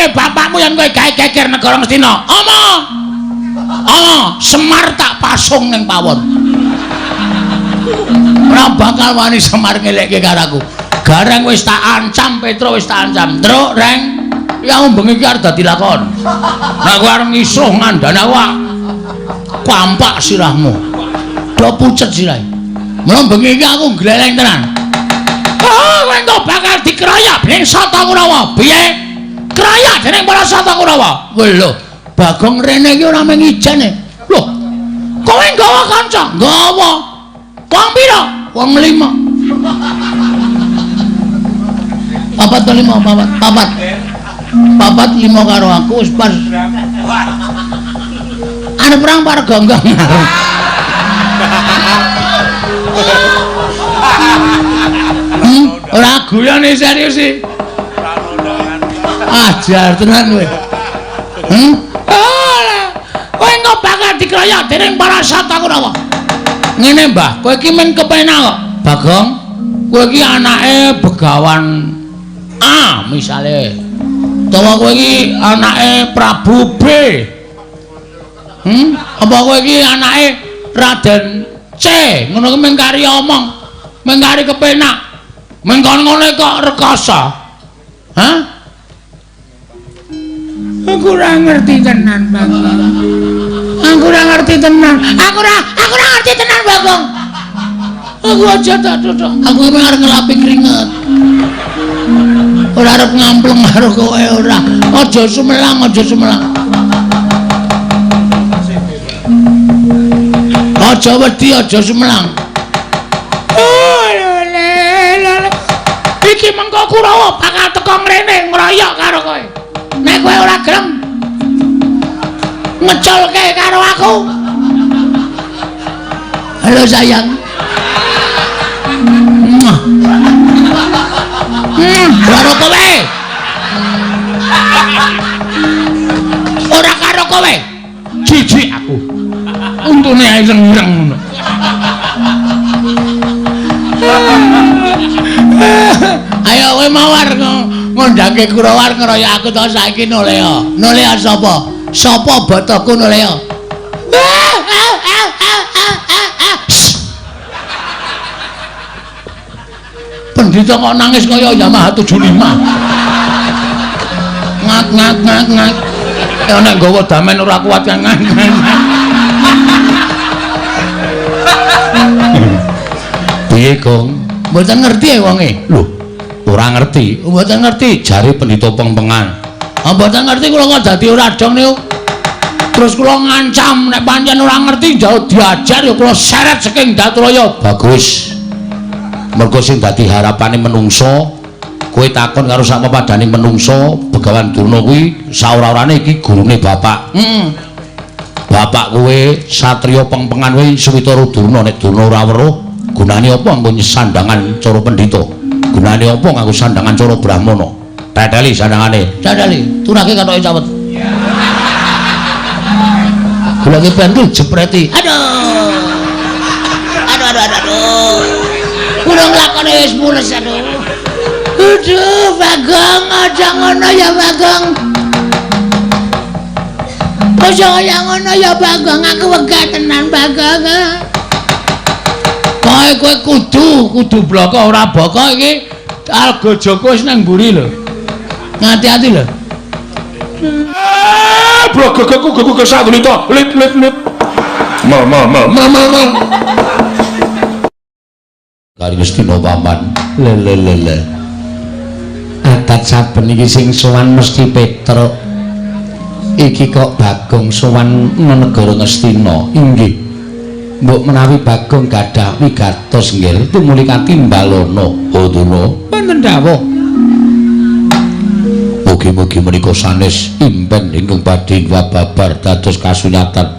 Piye bapakmu yen kowe gawe geger negara Ngastina? Omong. Oh, Semar tak pasung ning pawon. Ora bakal wani Semar ngelekke karo aku. Gareng wis tak ancam, Petro wis tak ancam. Truk, Reng. Ya bengi iki arep dadi lakon. Nek kowe arep ngisuh ngandani aku kampak sirahmu. Do pucet sirahe. Mula bengi iki aku gleleng tenan. Oh, kowe engko bakal dikeroyok dening Sata Kurawa. Piye? Keroyok dening para Sata Kurawa. Kowe lho, Bagong rene iki ora mung ijene. Lho, kowe nggawa kanca? Nggawa. Wong pira? Wong 5. Papat to 5, papat. Papat. Papat 5 karo aku wis pas. Arep perang par gonggong. Ora guyone serius iki. Ajar tenan kowe. Kowe engko bakal dikeroyok dening para Sata Kurawa. Ngene, Mbah, kowe iki men kepenak kok. Bagong, kowe iki anake Begawan A misale. Utawa kowe iki anake Prabu B. Apa kowe iki anake Raden C? Ngono kuwi mung kari omong, mung kari kepenak. Mung kono ngono kok rekoso. Hah? Aku ora ngerti tenan, Bagong. Aku ora ngerti tenan. Aku ora ngerti tenan, Bagong. Aku aja tak duduk. Aku emang arep ngelapi keringet. Ora arep ngampleng karo kowe ora. Aja sumelang, aja sumelang. Aja wedi, aja sumelang. Oh, lele, lele. Iki mengko Kurawa bakal teko ngrene ngroyok karo kowe. Nek kowe ora gelem ngeculke karo aku. Halo sayang. Karo kowe. Ora karo kowe. Jijik aku. Untune ae ireng-ireng ngono. Ayo kowe mawar ngondhake Kurawa ngeroyok aku to saiki nolea. Nolea sapa? Sapa botoku nolea? Pendhita kok nangis kaya Yamaha 75. Ngak ngak ngak ngak. Ya nek nggawa damen ora kuat ngak ngak. Piye, Gong? Mboten ngerti wonge. Lho, ora ngerti. Mboten ngerti jare pendhita pengpengan. Ah mboten ngerti kula kok dadi ora dong niku. Terus kula ngancam nek pancen ora ngerti jauh diajar ya kula seret saking Daturaya. Bagus. Mergo sing dadi harapane menungso, kowe takon karo sak pepadane menungso, Begawan Durna kuwi saora-orane iki gurune bapak. Heeh. Bapak kowe satriya pengpengan kuwi Switara Durna, nek Durna ora weruh, gunane apa nggo sandangan cara pendhita? Gunane apa nganggo sandangan cara brahmana? Teteli sandangane. Teteli, turake katoke cawet. Goleke pentil jepreti. Aduh. Aduh aduh aduh. Kula nglakone wis mules aduh. Aduh, Bagong, aja ngono ya Bagong. Aja kaya ngono ya Bagong, aku wegah tenan Bagong. Kowe kowe kudu bloko ora boko iki Alga Joko wis nang mburi lho. Ngati-ati lho. Blogogoku goku kesadulita lip lip lip. Ma ma ma ma ma ma. Kari Ngastina paman. Le le le le. Adat saben iki sing sowan mesti Petruk. Iki kok Bagong sowan negara Ngastina. Inggih. Mbok menawi Bagong gadah wigatos nggih tumuli katimbalana. Oh Durna. Wonten dawuh. Mugi-mugi menika sanes impen ingkang badhe babar dados kasunyatan.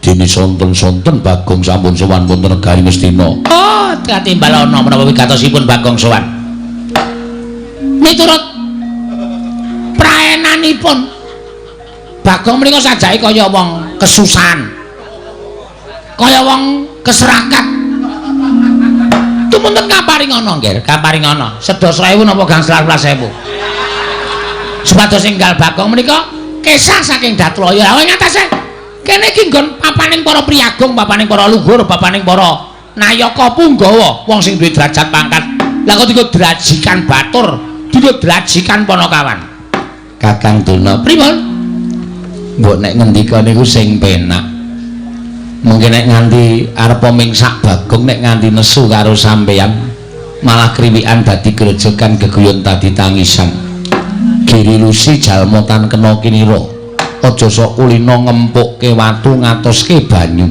Dene sonten-sonten Bagong sampun sowan wonten negari Ngastina. Oh, katimbalana menapa wigatosipun Bagong sowan. Miturut praenanipun Bagong menika sajake kaya wong kesusahan. Kaya wong keserakat. Tumunten kaparingana nggih, kaparingana. Sedasa ewu napa gangsal welas ewu? Supados enggal Bagong menika kesah saking Datlaya. Lha ing atase kene iki nggon papaning para priyagung, papaning para luhur, papaning para nayaka punggawa, wong sing duwe derajat pangkat. Lah kok dienggo drajikan batur, dienggo drajikan panakawan. Kakang Duna, pripun? Mbok nek ngendika niku sing penak. Mungkin nek nganti arep mingsak Bagong nek nganti nesu karo sampeyan malah kriwikan dadi grejegan geguyon dadi tangisan. Giri Lusi jalma tan kena kinira. Aja sok kulina ngempukke watu ngatoske banyu.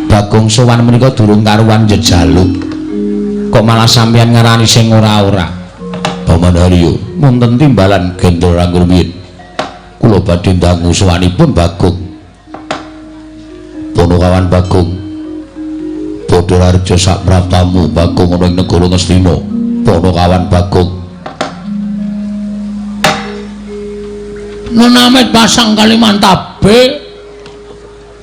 Bagong sowan menika durung karuan jejaluk. Kok malah sampeyan ngarani sing ora-ora. Paman Haryo, wonten timbalan Gendra Rangrumiyin. Kula badhe ndangu sowanipun Bagong. Panakawan Bagong. Bathara Harja sak praptamu Bagong ana ing negara Ngastina. Panakawan Bagong. Nenamet pasang Kalimantabe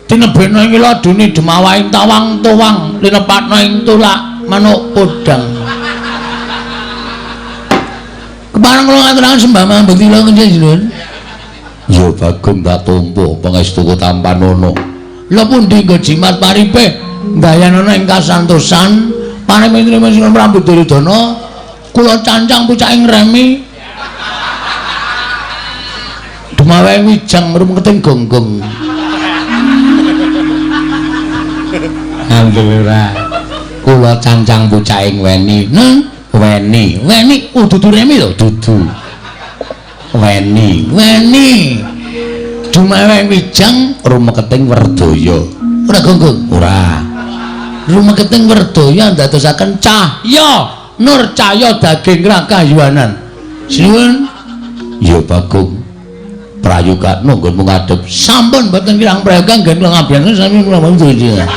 tinebena ing laduni demawaing tawang tuwang linepatna ing tulak manuk podang. Kepareng kula ngaturaken sembah mambekti kula njenengan. Ya Bagong tak tampa pangestuku tampanana. Lha pundi nggo jimat paripe ndayanana ing kasantosan panemintri Sinuwun Prabu Duryudana kula cancang pucaking remi dumawe wijang rumketing gonggong. Alhamdulillah ora. Kula cancang pucaking weni. Neng weni. Weni oh dudu remi lho, dudu. Weni, weni. Dumawe wijang rumeketing werdaya. Ora gonggong? Ora. Rumeketing werdaya ndadosaken cahya nur cahya daging rakayuwanan. Sinuwun. Ya Bagong. Prayogakno nggonmu ngadhep. Sampun mboten kirang prayoga nggen kula ngabiyasani sami kula mboten.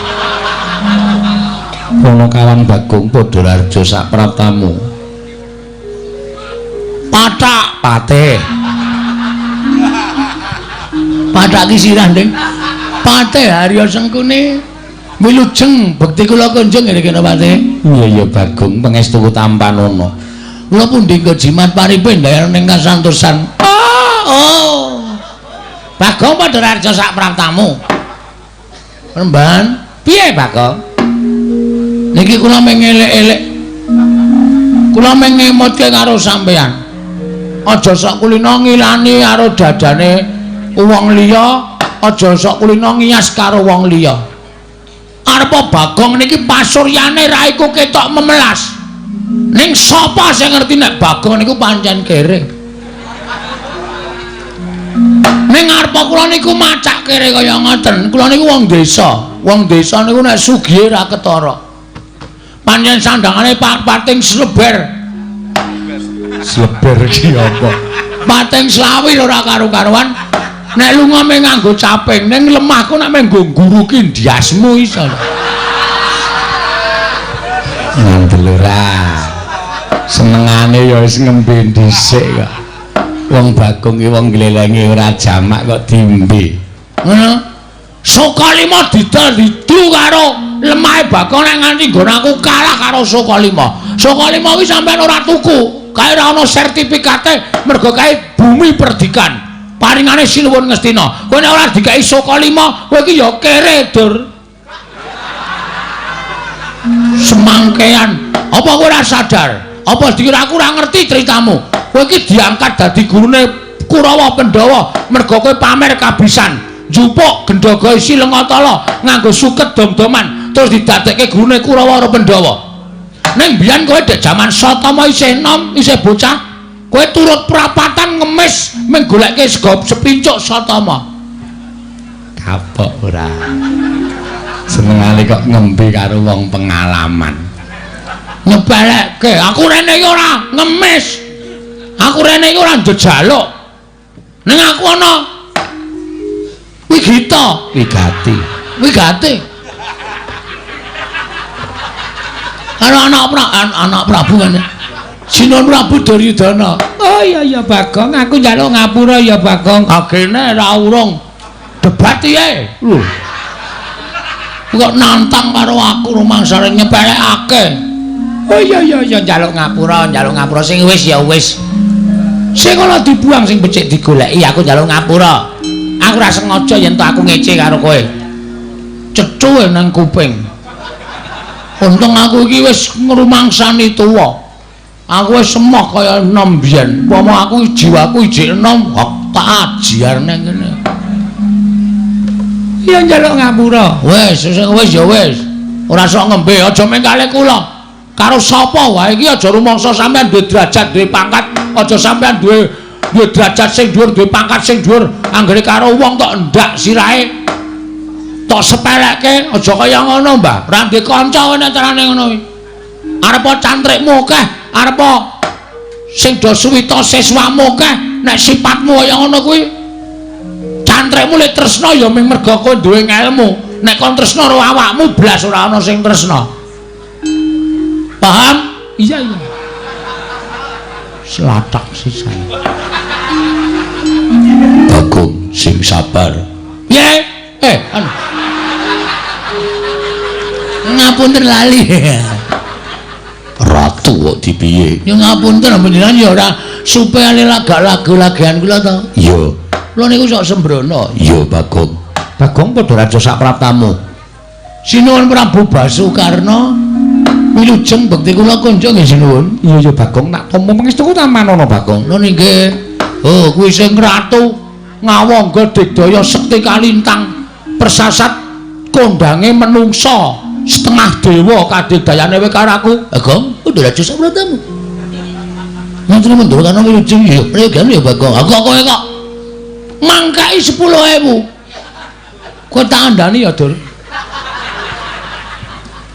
Panakawan Bagong padha raja sak praptamu. Pathak patih. Pathak ki sirah, Ding. Patih Harya Sengkuni wilujeng bekti kula kunjung ngene kene patih. Iya iya Bagong pangestuku tampanana. Kula pundi nggo jimat paripe ndayana ning kasantosan. Oh. Bagong padha raja sak praptamu. Remban, piye Bagong? Niki kula mung elek-elek. Kula mung ngemutke karo sampeyan. Aja sok kulina ngilani karo dadane wong liya, aja sok kulina ngiyas karo wong liya. Arepa Bagong niki pasuryane raiku ketok memelas. Ning sapa sing ngerti nek Bagong niku pancen kere? Ning arepa kula niku macak kere kaya ngoten. Kula niku wong desa. Wong desa niku nek sugihe ra ketara. Pancen sandangane pating sleber. Sleber iki apa? Pating slawi ora karu-karuan. Nek lunga mung nganggo caping, ning lemahku nek mung nggo ngguruki ndiasmu iso. Ngandel ora. Senengane ya wis ngembe dhisik kok. Wong Bagong ki wong glelenge ora jamak kok diombe. Ngono. Sukalima didol didu karo lemahe Bagong nek nganti nggon aku kalah karo Sukalima. Sukalima kuwi sampean ora tuku, kae ora ana sertifikate mergo kae bumi perdikan. Paringane Sinuwun Ngastina. Kowe nek ora dikai Sukalima, kowe iki ya kere, Dur. Semangkean. Apa kowe ora sadar? Apa dikira aku ora ngerti ceritamu? Kowe iki diangkat dadi gurune Kurawa Pandhawa mergo kowe pamer kabisan. Njupuk gendhaga isi Lengatala nganggo suket dom-doman terus didadekke gurune Kurawa karo Pandhawa. Ning biyen kowe dek jaman Satama isih enom, isih bocah, kowe turut prapatan ngemis mung goleke sego sepincuk Satama. Kapok ora. Senengane kok ngembe karo wong pengalaman. Nyepelekke, aku rene iki ora ngemis. Aku rene iki ora njejaluk. Ning aku ana wigita, wigati, wigati. Karo anak Prabu kan. Sinuwun Prabu Duryudana. Oh iya iya Bagong, aku njaluk ngapura ya Bagong. Agene ra urung debat piye? Lho. Kok nantang karo aku rumangsane nyepelekake. Oh iya iya iya njaluk ngapura sing wis ya wis. Sing ora dibuang sing becik digoleki, aku njaluk ngapura. Aku ora sengaja yen to aku ngece karo kowe. Cethuwe nang kuping. Untung aku iki wis ngrumangsani tuwa. Aku wis emoh kaya enom biyen. Upama aku jiwaku ijik enom, tak ajiar nang kene. Ya njaluk ngapura. Wis, wis ya wis. Ora sok ngembe, aja mengkale kula. Karo sapa wae iki aja rumangsa sampean duwe derajat, duwe pangkat, aja sampean duwe derajat sing dhuwur, duwe pangkat sing dhuwur, anggere karo wong tok ndak sirahe. Tok sepelekke, aja kaya ngono, Mbah. Ora ndek kanca kowe nek carane ngono kuwi. Arepa cantrikmu akeh, arepa sing do suwita siswamu akeh, nek sipatmu kaya ngono kuwi cantrikmu lek tresna ya mung merga kowe duwe ngelmu. Nek kon tresna karo awakmu blas ora ana sing tresna. Paham? Iya iya. Selatak sisan. Bagong sing sabar. Piye? Anu. Ngapunten lali. Ratu kok dipiye? Ya ngapunten panjenengan ya ora supaya lagak lagu-lagian kula to. Iya. Kula niku sok sembrono. Iya, Bagong. Bagong padha raja sak praptamu. Sinuwun Prabu Basukarna wilujeng bekti kula kunjung nggih sinuwun. Iya ya Bagong, tak tampa pangestuku tamanono Bagong. Lho nggih. Oh, kuwi sing ratu ngawangga digdaya sekti kalintang persasat kondange menungsa setengah dewa kadigdayane kowe karo aku. Bagong, padha raja sak praptamu. Mantune mendurukana wilujeng ya pregan ya Bagong. Aku kowe kok mangkai 10.000. Kowe tak andani ya, Dur.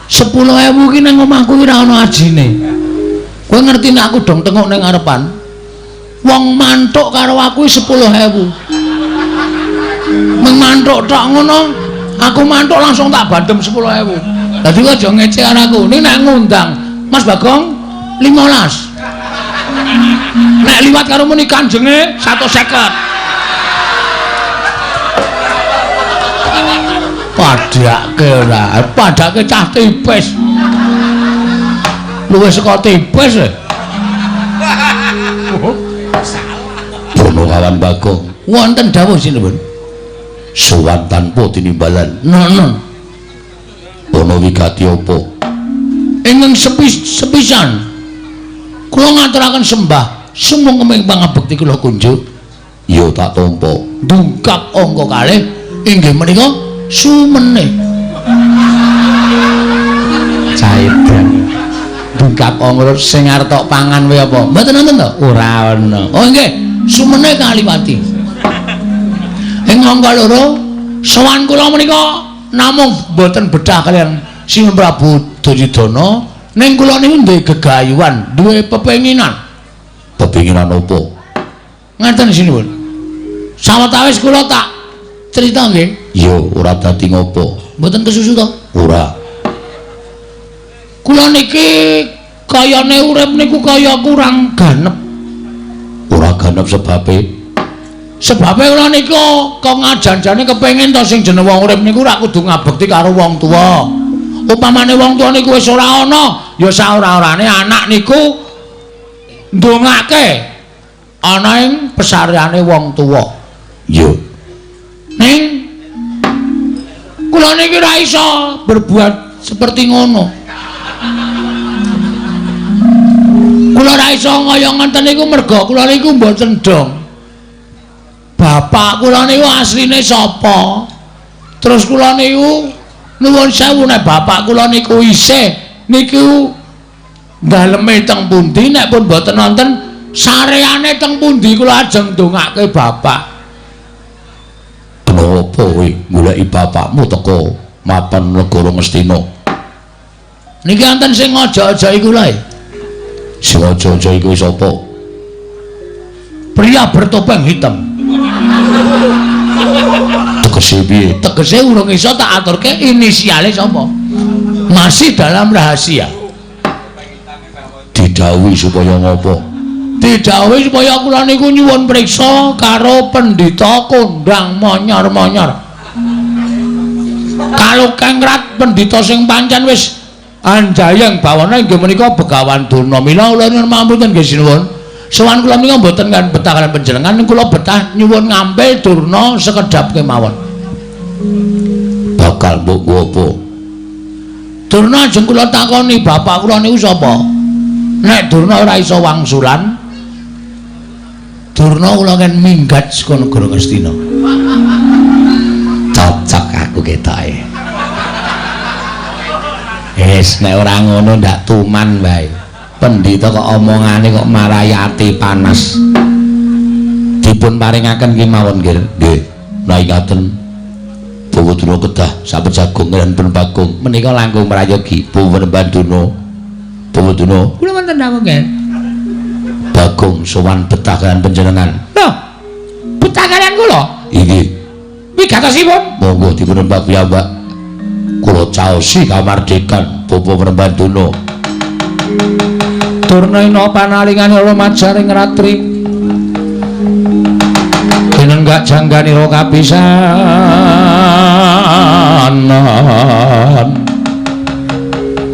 10.000 iki nang omahku ora ana ajine. Kowe ngerti nek aku dong tengok ning ngarepan. Wong mantuk karo aku 10.000. Mung mantuk tok ngono, aku mantuk langsung tak bandem 10.000. Dadi kowe aja ngece karo aku. Ning nek ngundang Mas Bagong 15. Nek liwat karo muni kanjenge 150. Padhake ora, padhake cah tipis. Luwih saka tipis. Bono kawan Bagong. Wonten dawuh sinuwun. Sowan tanpa tinimbalan. Nono. Bono wigati apa? Ingkang sepisan kula ngaturaken sembah sumung ing pangabekti kula kunjuk. Ya tak tampa. Dungkap angka kalih inggih menika sumene. Caidan. Dungkap angka sing arep tok pangan kowe apa? Mboten wonten to? Ora ana. Oh nggih, sumene kaliwati. Ing angka loro sowan kula menika namung mboten bedah kaliyan Sinuwun Prabu Duryudana, ning kula niku duwe gegayuhan, duwe pepenginan. Pepenginan apa? Ngaten sinuwun. Sawetawis kula tak cerita nggih. Ya ora dadi ngopo. Mboten kesusu to? Ora. Kula niki kayane urip niku kaya kurang ganep. Ora ganep sebabe? Sebabe kula niku kok ngajan-jane kepengin to sing jeneng wong urip niku ora kudu ngabekti karo wong tuwa. Upamane wong tuwa niku wis ora ana, ya saora-orane anak niku ndongake ana ing pesareane wong tuwa. Ya. Ning kula niki ora iso berbuat seperti ngono. Kula ora iso kaya ngoten niku merga kula niku mboten dong. Bapak kula niku asline sapa? Terus kula niku nuwun sewu nek bapak kula niku isih niku daleme teng pundi, nek pun mboten wonten sareane teng pundi kula ajeng ndongake bapak. Kenapa kowe goleki bapakmu teko mapan negara Ngastina? Niki wonten sing aja-aja iku lho. Sing aja-aja iku sapa? Pria bertopeng hitam. Tegese piye? Tegese urung iso tak aturke inisiale sapa. Masih dalam rahasia. Didhawuhi supaya ngopo? Didhawuhi supaya kula niku nyuwun priksa karo pendhita kondang monyor-monyor. Kalukengrat pendhita sing pancen wis anjayeng bawana inggih menika Begawan Durna. Mila kula nyuwun pamunten nggih sinuwun. Sowan kula menika mboten kan betah kaliyan panjenengan, kula betah nyuwun ngampil Durna sekedhap kemawon. Bakal mbok nggo apa? Durna ajeng kula takoni bapak kula niku sapa? Nek Durna ora iso wangsulan, Durna kula ngen minggat saka negara Ngastina. Cocok aku ketoke. Wis nek ora ngono ndak tuman wae. Pendhita kok omongane kok marai ati panas. Dipun paringaken kemawon nggih. Nggih. Nah ingaten Bawa Durna kedah saben jagung lan pun Bagong menika langkung prayogi Bawa Durna. Bawa Durna kula wonten dawuh nggih. Bagong sowan betah kaliyan panjenengan. Lho, betah kaliyan kula? Inggih. Wigatosipun? Monggo dipun rembag piyambak. Kula caosi kamardikan Bawa Durna. Durna ina panalingane lumajaring ratri. Tinenggak jangganira kapisanan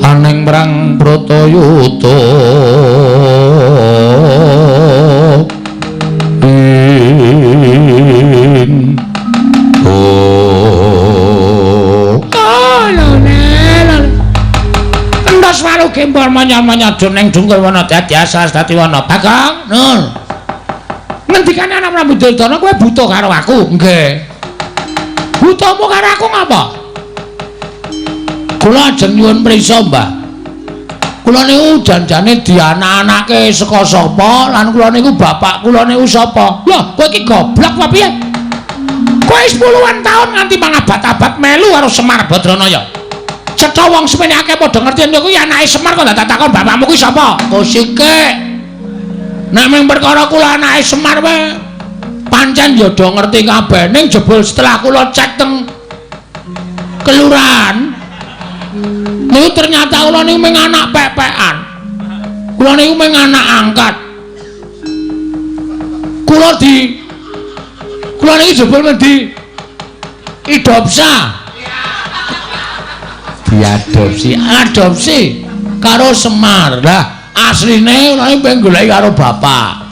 aning prang Bratayuda ing oh endos walu gembor manyar-manyar ning dungkul wana dadi asas dadi wana. Bagong Nur, ngendikane anak Prabu Duryudana kowe buta karo aku? Nggih. Butamu karo aku ngapa? Kula ajeng nyuwun prisa, Mbah. Kula niku janjane dianak-anake saka sapa lan kula niku bapak kula niku sapa? Lho, kowe iki goblok apa piye? Kowe wis puluhan taun nganti mangabad-abad melu karo Semar Badranaya. Cetha wong semene akeh padha ngerti yen kuwi anake Semar kok dadak takon bapakmu kuwi sapa? Kosike. Nek mung perkara kula anake Semar wae pancen ya do ngerti kabeh, ning jebul setelah kula cek teng kelurahan niku ternyata kula niku mung anak pepekan. Kula niku mung anak angkat. Kula niki jebul mung di idopsa. Diadopsi, adopsi karo Semar. Lah asline kula iki pengen goleki karo bapak.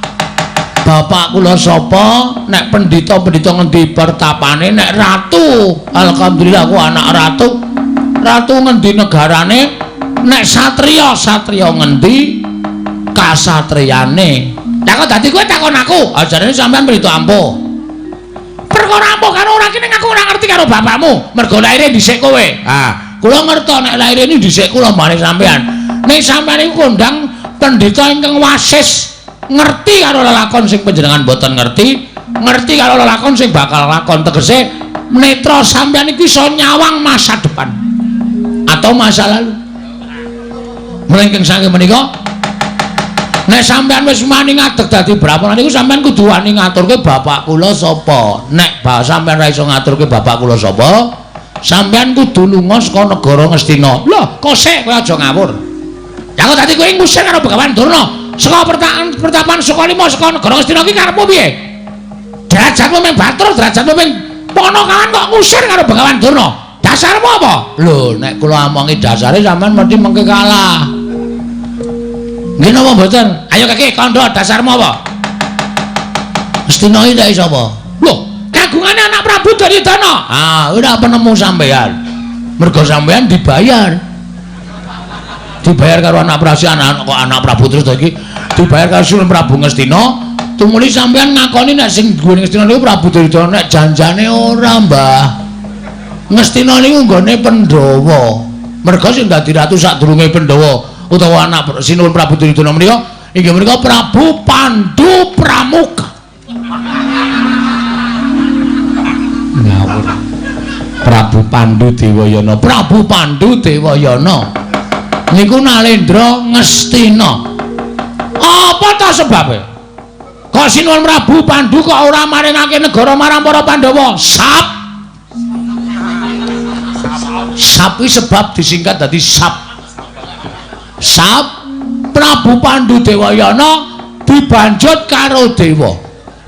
Bapak kula sapa? Nek pendhita-pendhita ngendi pertapane, nek ratu, alhamdulillah aku anak ratu. Ratu ngendi negarane? Nek satriya, satriya ngendi kasatriyane? Lah kok dadi kowe takon aku? Ajarane sampean pendhita ampuh. Perkara ampuh karo ora kene aku ora ngerti karo bapakmu, mergo laire dhisik kowe. Ah, kula ngerti nek laire ini dhisik kula mari sampean. Nek sampean iku kondang pendhita ingkang wasis, ngerti karo lelakon sing panjenengan boten ngerti, ngerti karo lelakon sing bakal lakon, tegese netra sampean iku iso nyawang masa depan atau masa lalu. Mlengking saking menika nek sampean wis wani ngadeg dadi brahmana niku sampean kudu wani ngaturke bapak kula sapa. Nek sampean ora iso ngaturke bapak kula sapa, sampean kudu lunga saka negara Ngastina. Lho, kosek kowe aja ngawur. Lah kok dadi kowe ngusir karo Begawan Durna saka pertapan Sukalima saka negara Ngastina iki karepmu piye? Derajatmu mung Batur, derajatmu mung Ponokawan kok ngusir karo Begawan Durna. Dasarmu apa? Lho, nek kula omongi dasare sampean mesti mengke kalah. Nggih napa mboten? Ayo kaki kandha dasarmu apa? Ngastina iki tak sapa? Lho, kagungane anak Prabu Duryudana. Ah, ora penemu sampean. Mergo sampean dibayar. Dibayar karo anak Prabu, anak kok anak Prabu terus to iki dibayar karo Sunan Prabu Ngastina. Tumuli sampean ngakoni nek sing nggone Ngastina niku Prabu Duryudana, nek janjane ora, Mbah. Ngastina niku nggone Pandhawa. Mergo sing dadi ratu sadurunge Pandhawa utawa anak Sinuwun Prabu Duryudana menika inggih menika Prabu Pandu Pramuka. Ngawur. Prabu Pandu Dewayana, Prabu Pandu Dewayana niku Nalendra Ngastina. Apa ta sebabe? Kok Sinuwun Prabu Pandu kok ora maringake negara marang para Pandhawa? Sap. Sap iki sebab disingkat dadi sap. Sap Prabu Pandu Dewayana dibanjut karo dewa.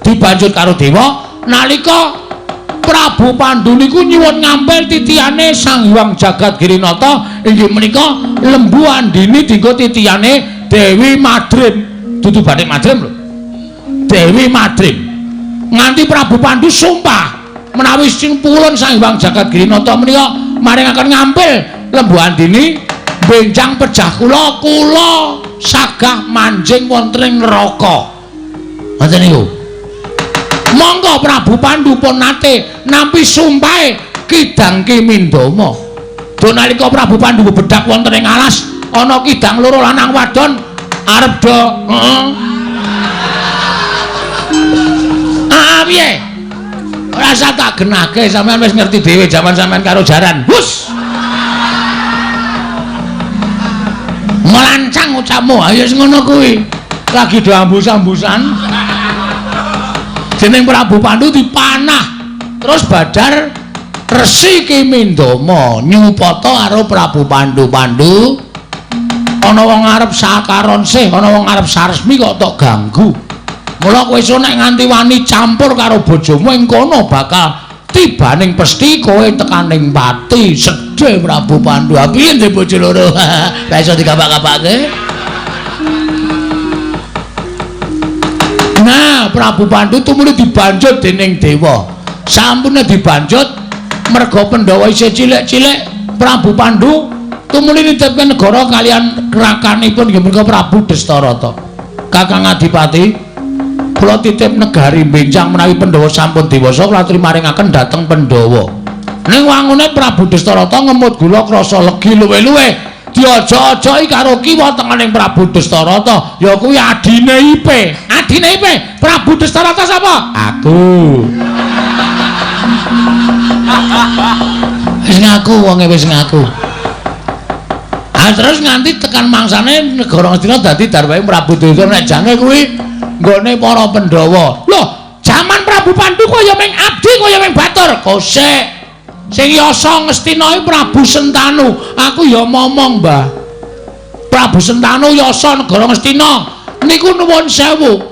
Dibanjut karo dewa nalika Prabu Pandu niku nyuwun ngampil titihane Sang Hyang Jagat Girinata inggih menika Lembu Andini dinggo titihane Dewi Madrim. Dudu Batik Madrim lho. Dewi Madrim. Nganti Prabu Pandu sumpah menawi sing purun Sang Hyang Jagat Girinata menika maringaken ngampil Lembu Andini benjang pejah kula, kula sagah manjing wonten ing neraka. Ngoten niku. Monggo Prabu Pandu pun nate nampi sumpahe Kidang Ki Mindama. Do nalika Prabu Pandu bebedak wonten ing alas ana kidang loro lanang wadon arep do heeh. Ah piye? Ora usah tak genahke, sampean wis ngerti dhewe jaman sampean karo jaran. Hus. Melancang ucapmu, ayo wis ngono kuwi. Lagi do ambus-ambusan. Jeneng Prabu Pandu dipanah. Terus badar Resi Ki Mindama nyupata karo Prabu Pandu. Pandu ana wong arep sakaron sih, ana wong arep saresmi kok tok ganggu. Mula kowe iso nek nganti wani campur karo bojomu ing kono bakal tibaning pesti kowe tekaning pati. Sedhe Prabu Pandu. Ha piye ndek bojo loro? Ora iso dikapak-kapake. Nah, Prabu Pandu tumuli dibanjut dening dewa. Sampune dibanjut merga Pandhawa isih cilik-cilik, Prabu Pandu tumuli nitipke negara kalian rakanipun inggih punika Prabu Destarata. Kakang Adipati, kula titip negari benjang menawi Pandhawa sampun dewasa kula aturi maringaken dhateng Pandhawa. Ning wangune Prabu Destarata ngemut gula krasa legi luwe-luwe diaja-ajaki karo kiwa tengening Prabu Destarata ya kuwi adine Ipe. Adine Ipe, Prabu Destarata sapa? Aku. Wis ngaku wonge wis ngaku. Ah terus nganti tekan mangsane negara Ngastina dadi darwahe Prabu Duryudana nek jange kuwi nggone para Pandhawa. Loh, jaman Prabu Pandu kaya ming abdi kaya ming batur. Kosek. Sing yasa Ngastina iki Prabu Sentanu. Aku ya momong, Mbah. Prabu Sentanu yasa negara Ngastina niku nuwun sewu.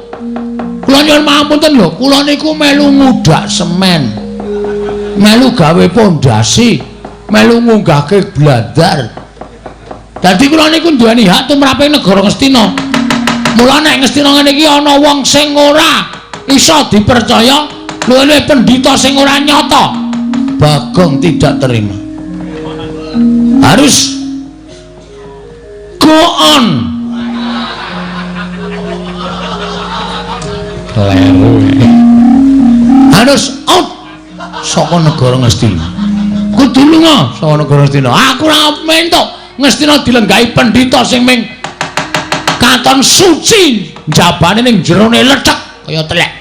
Kula nyuwun pangapunten lho, kula niku melu ngudak semen. Melu gawe pondasi, melu ngunggahke blandar. Dadi kula niku duweni hak tumrape negara Ngastina. Mula nek Ngastina ngene iki ana wong sing ora iso dipercaya, luwih pendhita sing ora nyata. Bagong tidak terima. Harus go on. Kleru. Harus out saka negara Ngastina. Kudu lunga saka negara Ngastina. Aku ora mentok Ngastina dilenggahi pendhita sing ming katon suci njabane ning jerone lethek kaya telek.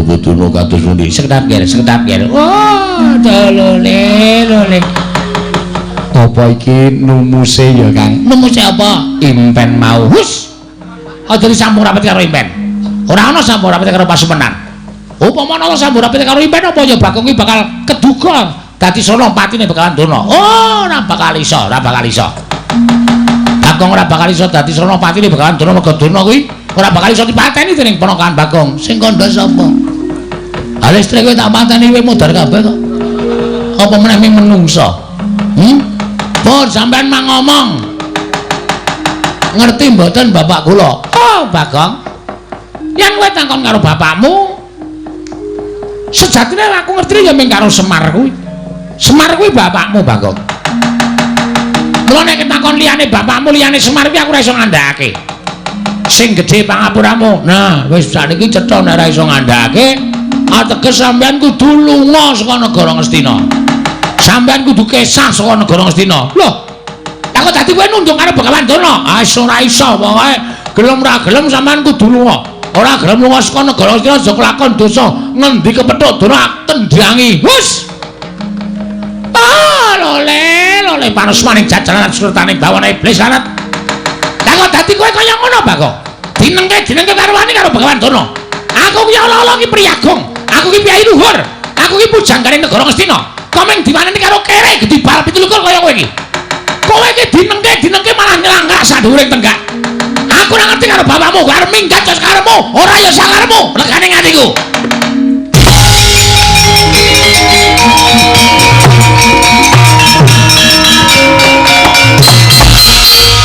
Butuno kados pundi? Sekedap ger, sekedap ger. Wah, dolole, lole. Apa iki numuse ya, Kang? Numuse apa? Impen mau. Hus. Aja disambung rapet karo impen. Ora ana sambung rapet karo pasumenan. Upama ana sambung rapet karo impen apa ya Bagong iki bakal keduga dadi sono patine bakalan dono. Oh, ora bakal iso, ora bakal iso. Bagong ora bakal iso dadi sono patine bakalan dono mergo dono kuwi ora bakal iso dipateni dening ponakan Bagong. Sing kandha sapa? Ha listrik kowe tak pateni kowe modar kabeh kok. Apa meneh ming menungsa? Pun sampean mang ngomong. Ngerti mboten bapak kula? Oh, Bagong. Yen kowe takon karo bapakmu, sejatine aku ngerti ya ming karo Semar kuwi. Semar kuwi bapakmu, Bagong. Mula nek takon liyane bapakmu, liyane Semar kuwi aku ora iso ngandhakake. Sing gedhe pangapuramu. Nah, wis sakniki cetha nek ora iso ngandhakake, ateges sampean kudu lunga saka negara Ngastina. Sampean kudu kesah saka negara Ngastina. Loh, aku dadi kowe nunduk karo Begawan Durna. Ah, ora iso, pokoke gelem ora gelem sampean kudu lunga. Ora gelem lunga saka negara Ngastina aja kelakon dosa. Ngendi kepethuk Durna tendangi. Hus. Ah, lole, lole panusmaning jajaran surtaning bawana iblis lanat. Lah kok dadi kowe kaya ngono, Bagong? Dinengke-dinengke karo wani karo Begawan Durna. Aku ki ala-ala ki priyagung. Aku ki piyai luhur. Aku ki pujangganing negara Ngastina. Kok mung diwaneni karo kere gedhi bal 27 kaya kowe iki. Kowe iki dinengke-dinengke malah nyelangkrak sadhuwuring tenggak. Aku ora ngerti karo bapakmu, arep minggat ya sakarepmu, ora ya sakarepmu, legane atiku.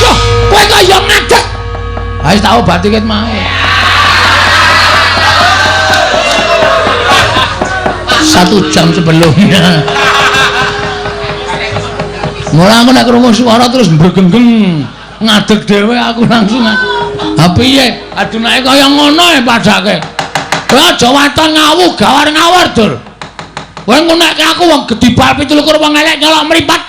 Loh, kowe kaya ngadeg. Ha wis tak obati ket mau. 1 jam sebelumnya. Mula aku nek krungu suara terus mbregenggeng, ngadeg dhewe aku langsung. Ha piye? Aduh nek kaya ngono e padake. Kowe aja waton ngawu gawar ngawur, Dur. Kowe ngunekke aku wong gedibal 27 wong elek nyolok mripat.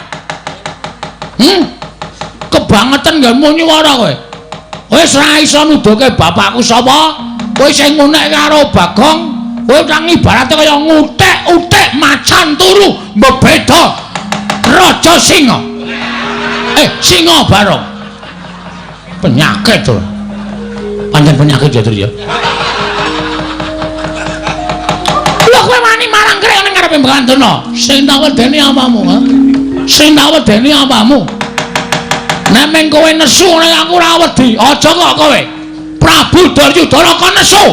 Kebangetan nggonmu nyuwara kowe. Wis ora iso nuduhke bapakku sapa? Kowe sing ngunekke karo Bagong, kowe nang ibarate kaya ngutik-utik macan turu mbebeda Raja Singa. Singa Barong. Penyakit to. Pancen penyakit ya, Dur ya. Lha kowe wani marang krek ning ngarepe Mbah Durna. Sing tak wedeni apamu, ha? Sing tak wedeni apamu? Nek meng kowe nesu nek aku ora wedi, aja kok kowe. Prabu Duryudana kon nesu.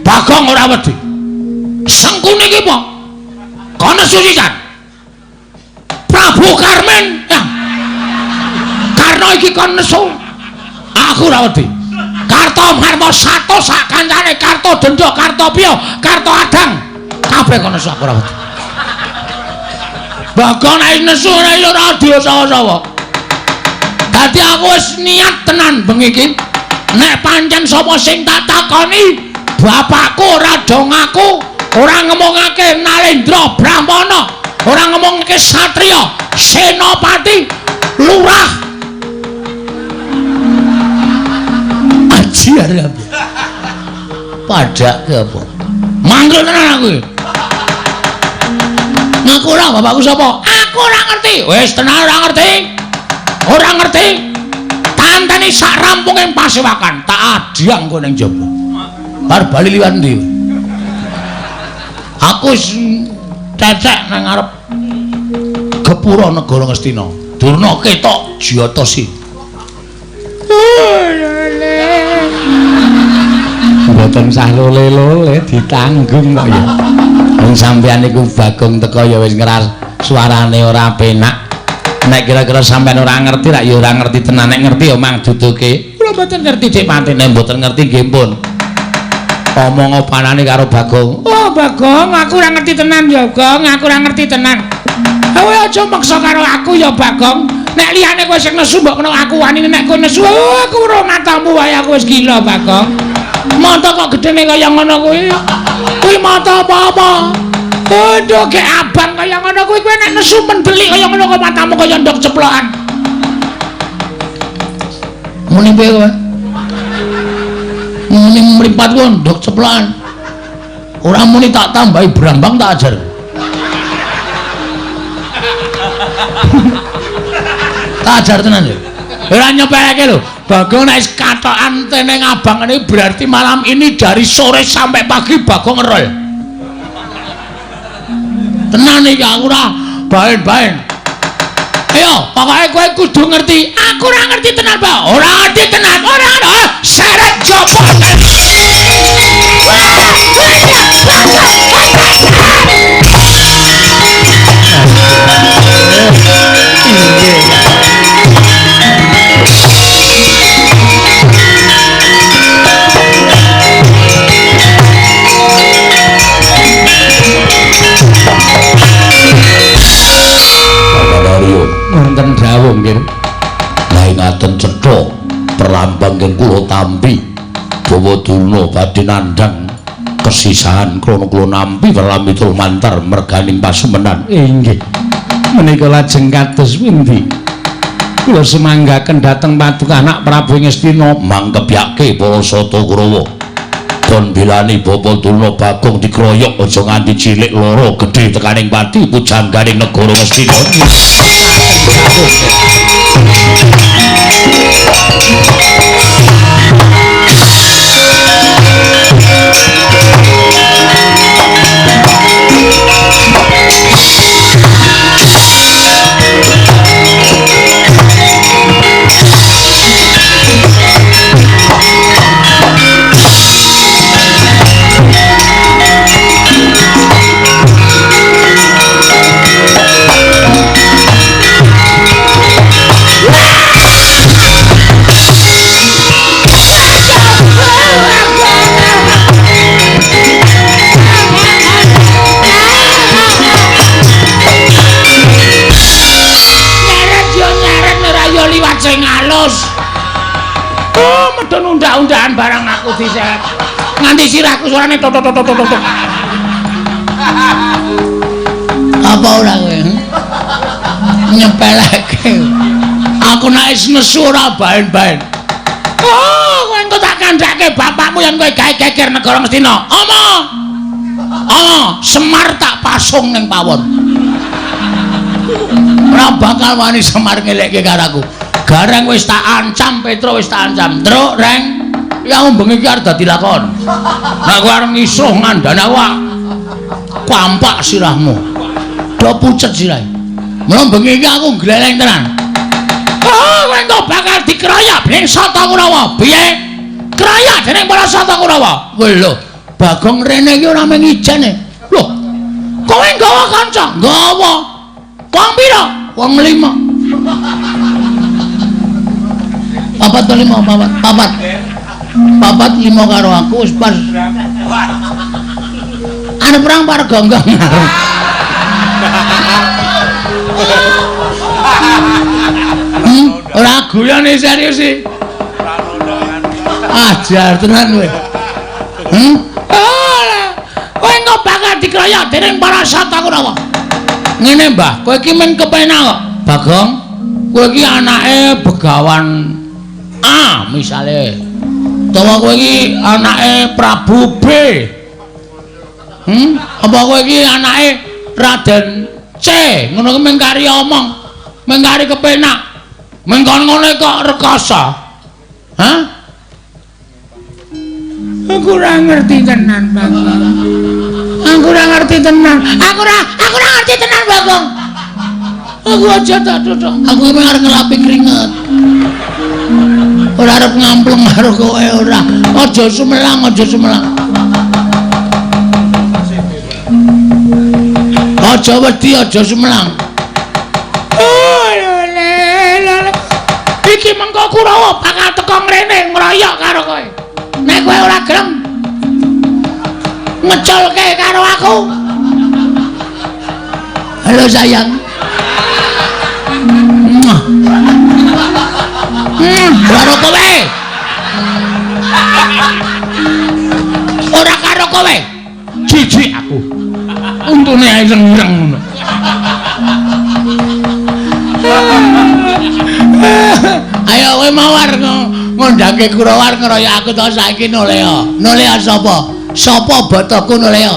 Bagong ora wedi. Sengkuni iki apa? Kon nesu sisan. Prabu Karmin. Ya. Karna iki kon nesu. Aku ora wedi. Karto Marmo sato sak kancane Karto Dendha, Karto Piyo, Karto Adang. Kabeh kon nesu aku ora wedi. Bagong nek nesu ora ora diosawa-sawa. Dadi aku wis niat tenan bengi iki. Nek pancen sapa sing tak takoni, bapakku ora do ngaku, ora ngomongake Nalendra Brahmana, ora ngomongake satriya, senopati, lurah. Aji arep. Padake apa? Manggul tenan aku. Ngaku ora bapakku sapa? Aku ora ngerti. Wis tenan ora ngerti. Ora ngerti. Tantani sak rampunge pasewakan, tak adhyang kowe ning jaba. Bar bali liwat ndi? Aku wis cecek nang ngarep gepura negara Ngastina. Durna ketok jiyata si. Mboten sah lole-lole ditanggung kok ya. Wong sampeyan niku Bagong teko ya wis ngeras suarane ora penak. Nek kira-kira sampeyan ora ngerti rak ya ora ngerti tenan, nek ngerti ya mang duduke. Kula mboten ngerti Dik Patine, mboten ngerti nggih pun. Omong opanane karo Bagong. Oh Bagong, aku ora ngerti tenan ya, Gong, aku ora ngerti tenan. Kowe aja maksa karo aku ya Bagong. Nek liyane kowe sing nesu mbok kena aku wani, nek kowe nesu aku ora matamu wae aku wis gila Bagong. Mata kok gedene kaya ngono kuwi. Kuwi mata apa-apa? Aduh, gek abang kaya ngono kuwi kowe nek nesu mendelik kaya ngono kok matamu kaya ndok ceplokan. Muni piye kowe? Muni mripat ku ndok ceplokan. Ora muni tak tambahi brambang tak ajar. Tak ajar tenan ya. Ora nyepeleke lho. Bagong nek katokan teneng abang ini berarti malam ini dari sore sampai pagi Bagong ngerol. Tenan iki aku ora baen-baen. Ayo, pokoke kowe kudu ngerti. Aku ora ngerti tenan, Pak. Ora ngerti tenan. Ora ora. Seret jopo. Wonten dawuh nggih. Lah ngaten cetha perlambang nggih kula tampi Bawa Durna badhe nandhang kesisahan krana kula nampi perlambi mantar merganing pasumenan. Inggih. Menika lajeng kados pundi? Kula semanggaken dhateng paduka anak Prabu Ngastina mangkepyake para Sata Kurawa. Kon bilani Bapak Durna Bagong dikroyok aja nganti cilik loro gedhe tekaning pati pujangganing negara Ngastina. undakan barang aku diseret. Nganti sirahku suarane tok tok tok tok tok. Apa ora kowe? Nyepeleke. Aku nek wis nesu ora baen-baen. Oh, kowe engko tak kandhake bapakmu yen kowe gawe geger negara Ngastina. Ama. Ah, Semar tak pasung ning pawon. Ora bakal wani Semar ngelekke karo aku. Gareng wis tak ancam, Petro wis tak ancam. Truk, Reng. Ya bengi iki arep dadi lakon. Nek kowe arep ngisuh ngandani aku, kampak sirahmu. Do pucet sirahe. Mula bengi iki aku gleleng tenan. Oh, kowe engko bakal dikeroyok dening Sata Kurawa. Piye? Keroyok dening para Sata Kurawa. Lho, Bagong rene iki ora mung ijen e. Lho, kowe nggawa kanca? Nggawa. Wong pira? Wong 5. 4 to 5, 4, 4. 4 5 karo aku wis pas. Arep perang par gonggong. Ora guyone serius iki. Ajar tenan kowe. Kowe engko bakal dikeroyok dening para Sata Kurawa. Ngene, Mbah, kowe iki men kepenak kok. Bagong, kowe iki anake Begawan A misale. Utawa kowe iki anake Prabu B. Apa kowe iki anake Raden C? Ngono kuwi mung kari omong, mung kari kepenak. Mung kon ngono kok rekoso. Hah? Aku ora ngerti tenan, Bagong. Aku ora ngerti tenan. Aku ora ngerti tenan, Bagong. Aku aja tak duduk. Aku emang arep ngelapi keringet. Ora arep ngampleng karo kowe ora. Aja sumelang, aja sumelang. Aja wedi, aja sumelang. Oh, lele, lele. Iki mengko Kurawa bakal teko ngrene ngroyok karo kowe. Nek kowe ora gelem ngeculke karo aku. Halo sayang. Karo kowe. Ora karo kowe. Jijik aku. Untune ae ireng-ireng ngono. Ayo kowe mawar ngundangke Kurawa ngeroyok aku to saiki nolea. Nolea sapa? Sapa botoku nolea?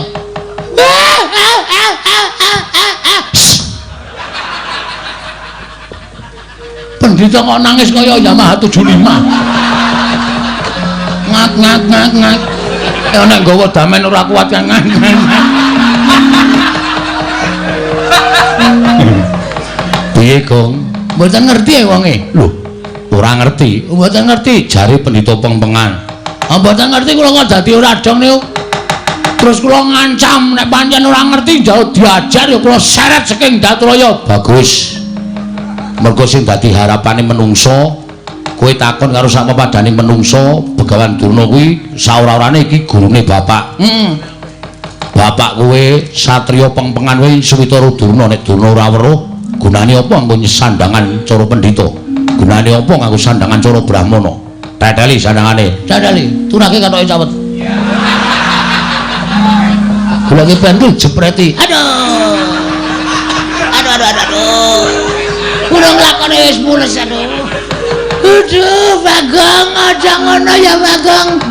Pendhita kok nangis kaya Yamaha 75. Ngak ngak ngak ngak. Ya nek nggawa damen ora kuat kan ngak ngak. Piye, Gong? Mboten ngerti ya wonge. Lho, ora ngerti. Mboten ngerti jare pendhita pengpengan. Ah, mboten ngerti kula kok dadi ora dong niku. Terus kula ngancam nek pancen ora ngerti njaluk diajar ya kula seret saking Daturaya. Bagus. Mergo sing dadi harapane menungso, kowe takon karo sak pepadane menungso, Begawan Durna kuwi saora-orane iki gurune bapak. Bapak kowe satriya pengpengan kowe Suwitara Durna, nek Durna ora weruh, gunane apa nggo sandangan cara pendhita? Gunane apa nganggo sandangan cara brahmana? Teteli sandangane. Teteli, turake katoke cawet. Goleke pentul jepreti. Aduh. Aduh aduh aduh. Aduh. Kula nglakone wis mules aduh. Aduh, Bagong, aja ngono ya Bagong.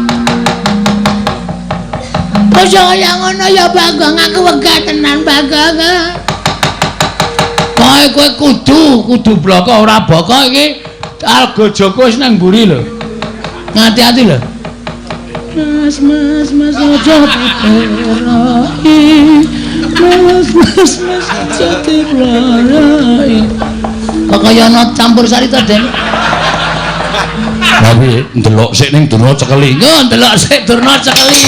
Aja kaya ngono ya Bagong, aku wegah tenan Bagong. Kowe kowe kudu bloko ora boko iki Alga Joko wis nang mburi lho. Ngati-ati lho. Mas mas mas aja diperai. Mas mas mas aja diperai. Kok kaya ana campur sari to, Den? Lah piye ndelok sik ning Durna cekeli. Yo ndelok sik Durna cekeli.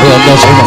Antasena.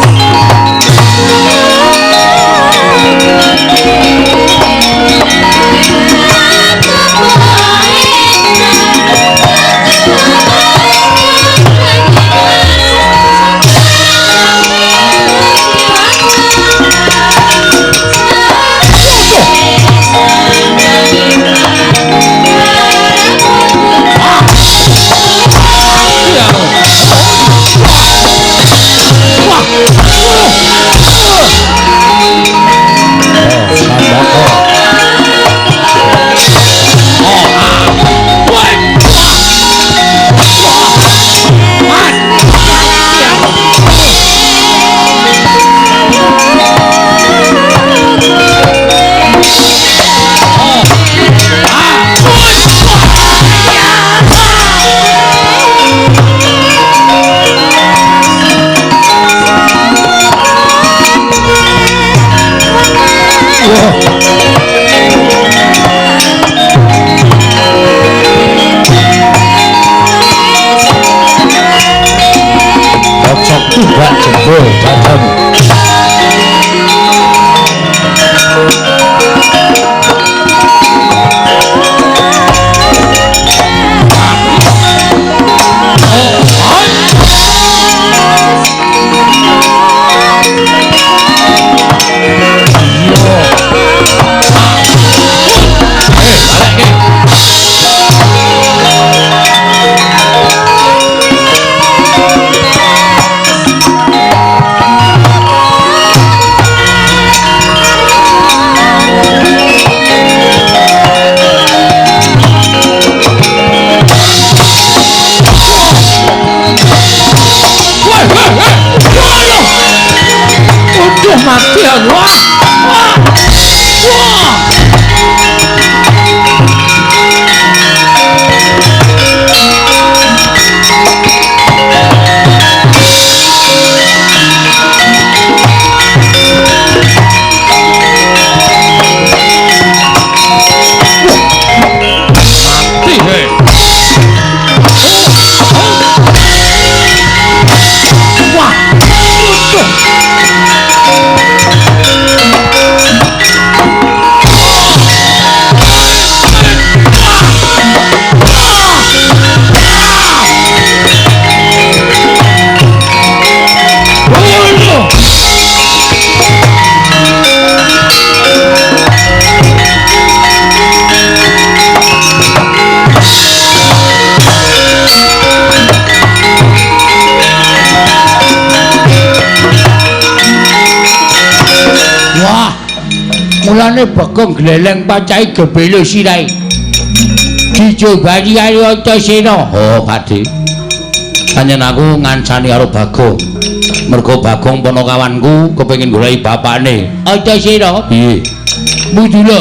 Kocok tumbak jebol dadamu. Mati aku. Wah. Wah. Mati he. Wah. Wah, mulane Bagong gleleng pacahe gebelo sirahe. Dijobani karo Antasena. Oh, Pakde. Pancen aku ngancani karo Bagong. Mergo Bagong ponokawanku kepengin goleki bapakne. Antasena, piye? Mudula.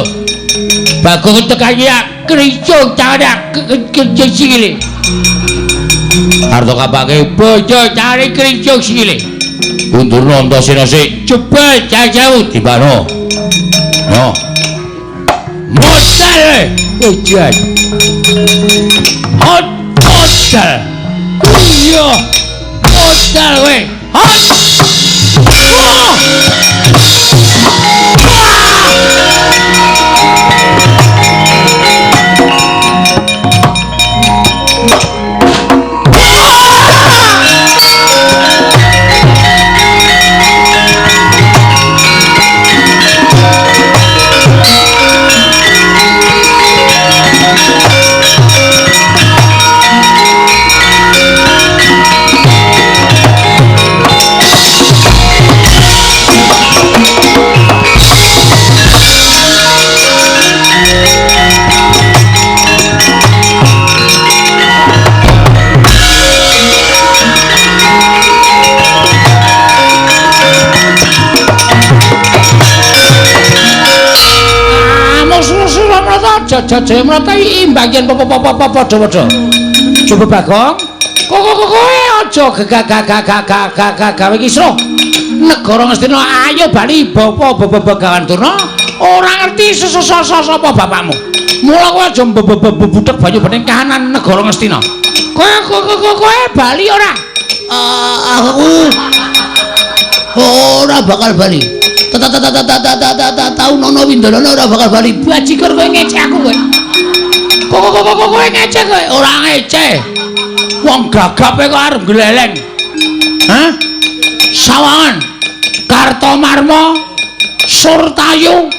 Bagong tekan ya kricung carak kricung sikile. Arto kapake bojo cari kricung sikile. Undurna Antasena sik. Jebul jauh dibano. No. Modal ujian. Hot modal. Iya. Modal kowe. Hot. Wah. Jajah mrata imbang yen padha-padha. Coba Bagong, kowe aja gegagagagagagag gawe kisruh. Negara Ngastina ayo bali bapa Begawan Durna ora ngerti sapa bapakmu. Mula kowe aja mbuthek banyu bening kahanan negara Ngastina. Kowe bali ora? Aku ora bakal bali. Tau nono Windono ora bakal bali. Bajigur kowe ngecek aku kowe. Kowe ngecek kowe. Ora ngecek. Wong gagape kok arep gleleng. Hah? Sawangan Kartomarma Surtayu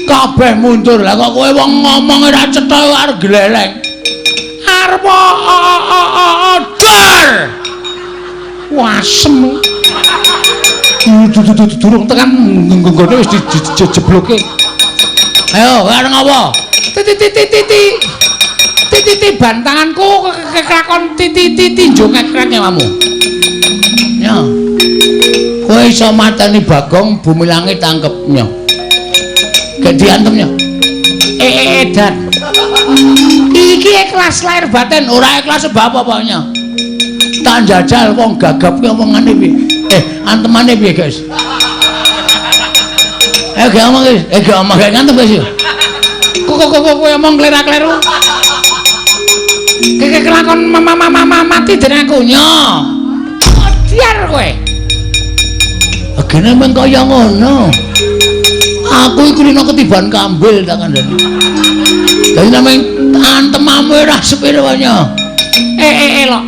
kabeh mundur. Lah kok kowe wong ngomong ora cetha arep gleleng. Arep dar. Wasem. Durung tekan nggone wis dijebloke. Ayo, arep ngopo? Titi titi bantanganku keklakon titi tinju ngekrek nyawamu. Ya. Kowe iso mateni Bagong bumi langit tangkep nya. Gek diantem nya. Edan. Iki ikhlas lahir batin, ora ikhlas sebab apa nya. Tak njajal wong gagap ki omongane piye? Antemane piye, guys? Gak omong iki, gak omong gak ngantem guys. Kok kowe omong klera-kleru. Keke kelakon mama mati dening aku nyo. Odiar kowe. Agene meng kaya ngono. Aku iku rino ketiban kambil tak kandhani. Dadi nameng antemamu ora sepiro nyo. Lok.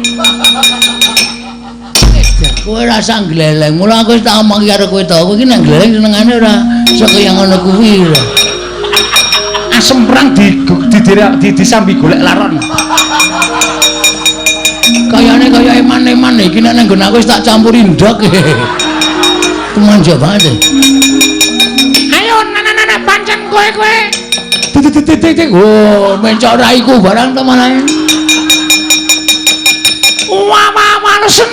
Kowe ora usah gleleng. Mula aku wis tak omong karo kowe to. Kowe iki nek gleleng senengane ora kaya ngono kuwi. Asem perang di disambi golek laron. Kayane kaya eman-eman iki nek nang nggon aku wis tak campuri ndok. Manja banget. Ayo nana pancen kowe. Titik. Oh, mencok raiku barang to malah. Wah, walesen.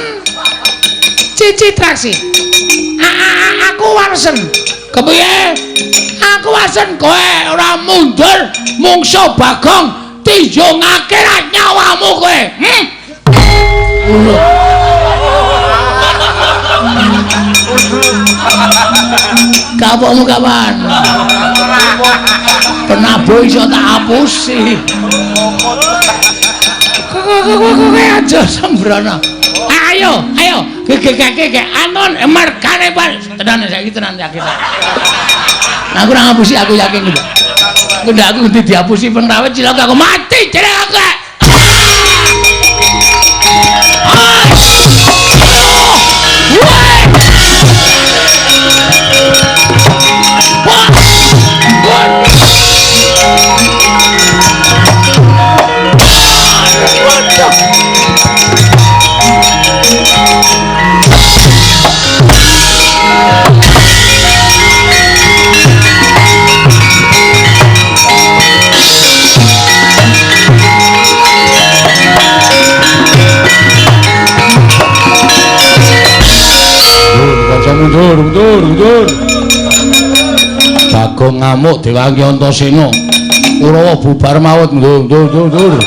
Cici traksi. Aku walesen. Kepiye? Aku walesen kowe ora mundur mungsuh Bagong tinjungake nyawamu kowe. Kapokmu kapan? Penabuh iso tak hapusi. Kowe aja sembrono. Ayo, ayo, gege anon mergane Pak. Tenan saiki tenan yakin. Aku ora ngapusi, aku yakin kok. Ndak aku kudu dihapusi pengrawit cilaka aku mati jere aku. Mundur, mundur, mundur. Bagong ngamuk Dewangi Antasena. Kurawa bubar mawut. Mundur, mundur, mundur.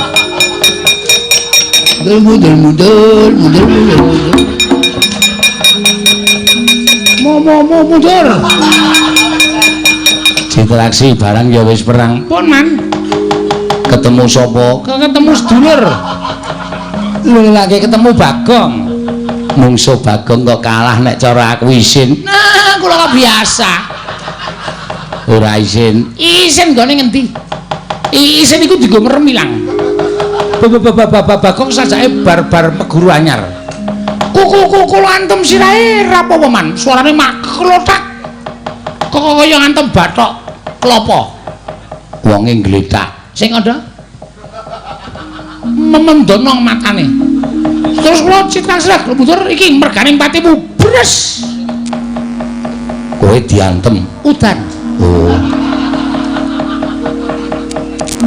Mundur, mundur, mundur, mundur, mundur. Mo, mundur. Interaksi barang ya wis perang. Pun man. Ketemu sapa? Ketemu sedulur. Lho lagi ketemu Bagong. Mungsuh Bagong kok kalah nek cara aku isin. Nah, kula kok biasa. Ora isin. Isin nggone ngendi? Isin iku dienggo merem ilang. Bagong sajake bar-bar meguru anyar. Kuku kula antem sirahe ra apa-apa man. Suarane mak klothak. Kok kaya ngantem bathok klopo. Wonge ngletak. Sing ada memendonong matane. Terus kula citra sirah mundur iki merganing patimu bres. Kowe diantem udan. Oh.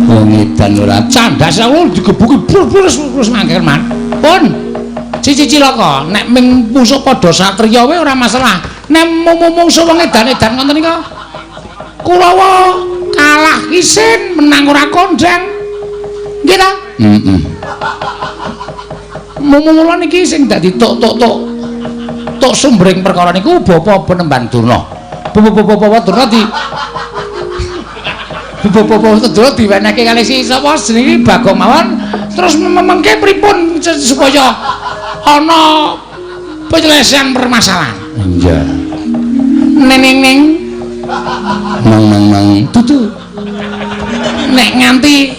Wong edan ora candas aku digebuki brus brus mangker man. Pun cici cilaka nek ming musuh padha satriya wae ora masalah. Nek mungsuh wong edan-edan ngoten nika Kurawa kalah isin menang ora kondang. Nggih ta? Heeh. Mula niki sing dadi tok sumbering perkara niku Bapak Penemban Durna. Bapak Durna di Bapak Durna diwenehke kali si sapa jenenge Bagong mawon terus mengke pripun supaya ana penyelesaian permasalahan. Iya. Neng neng nang nang nang tutu. Nek nganti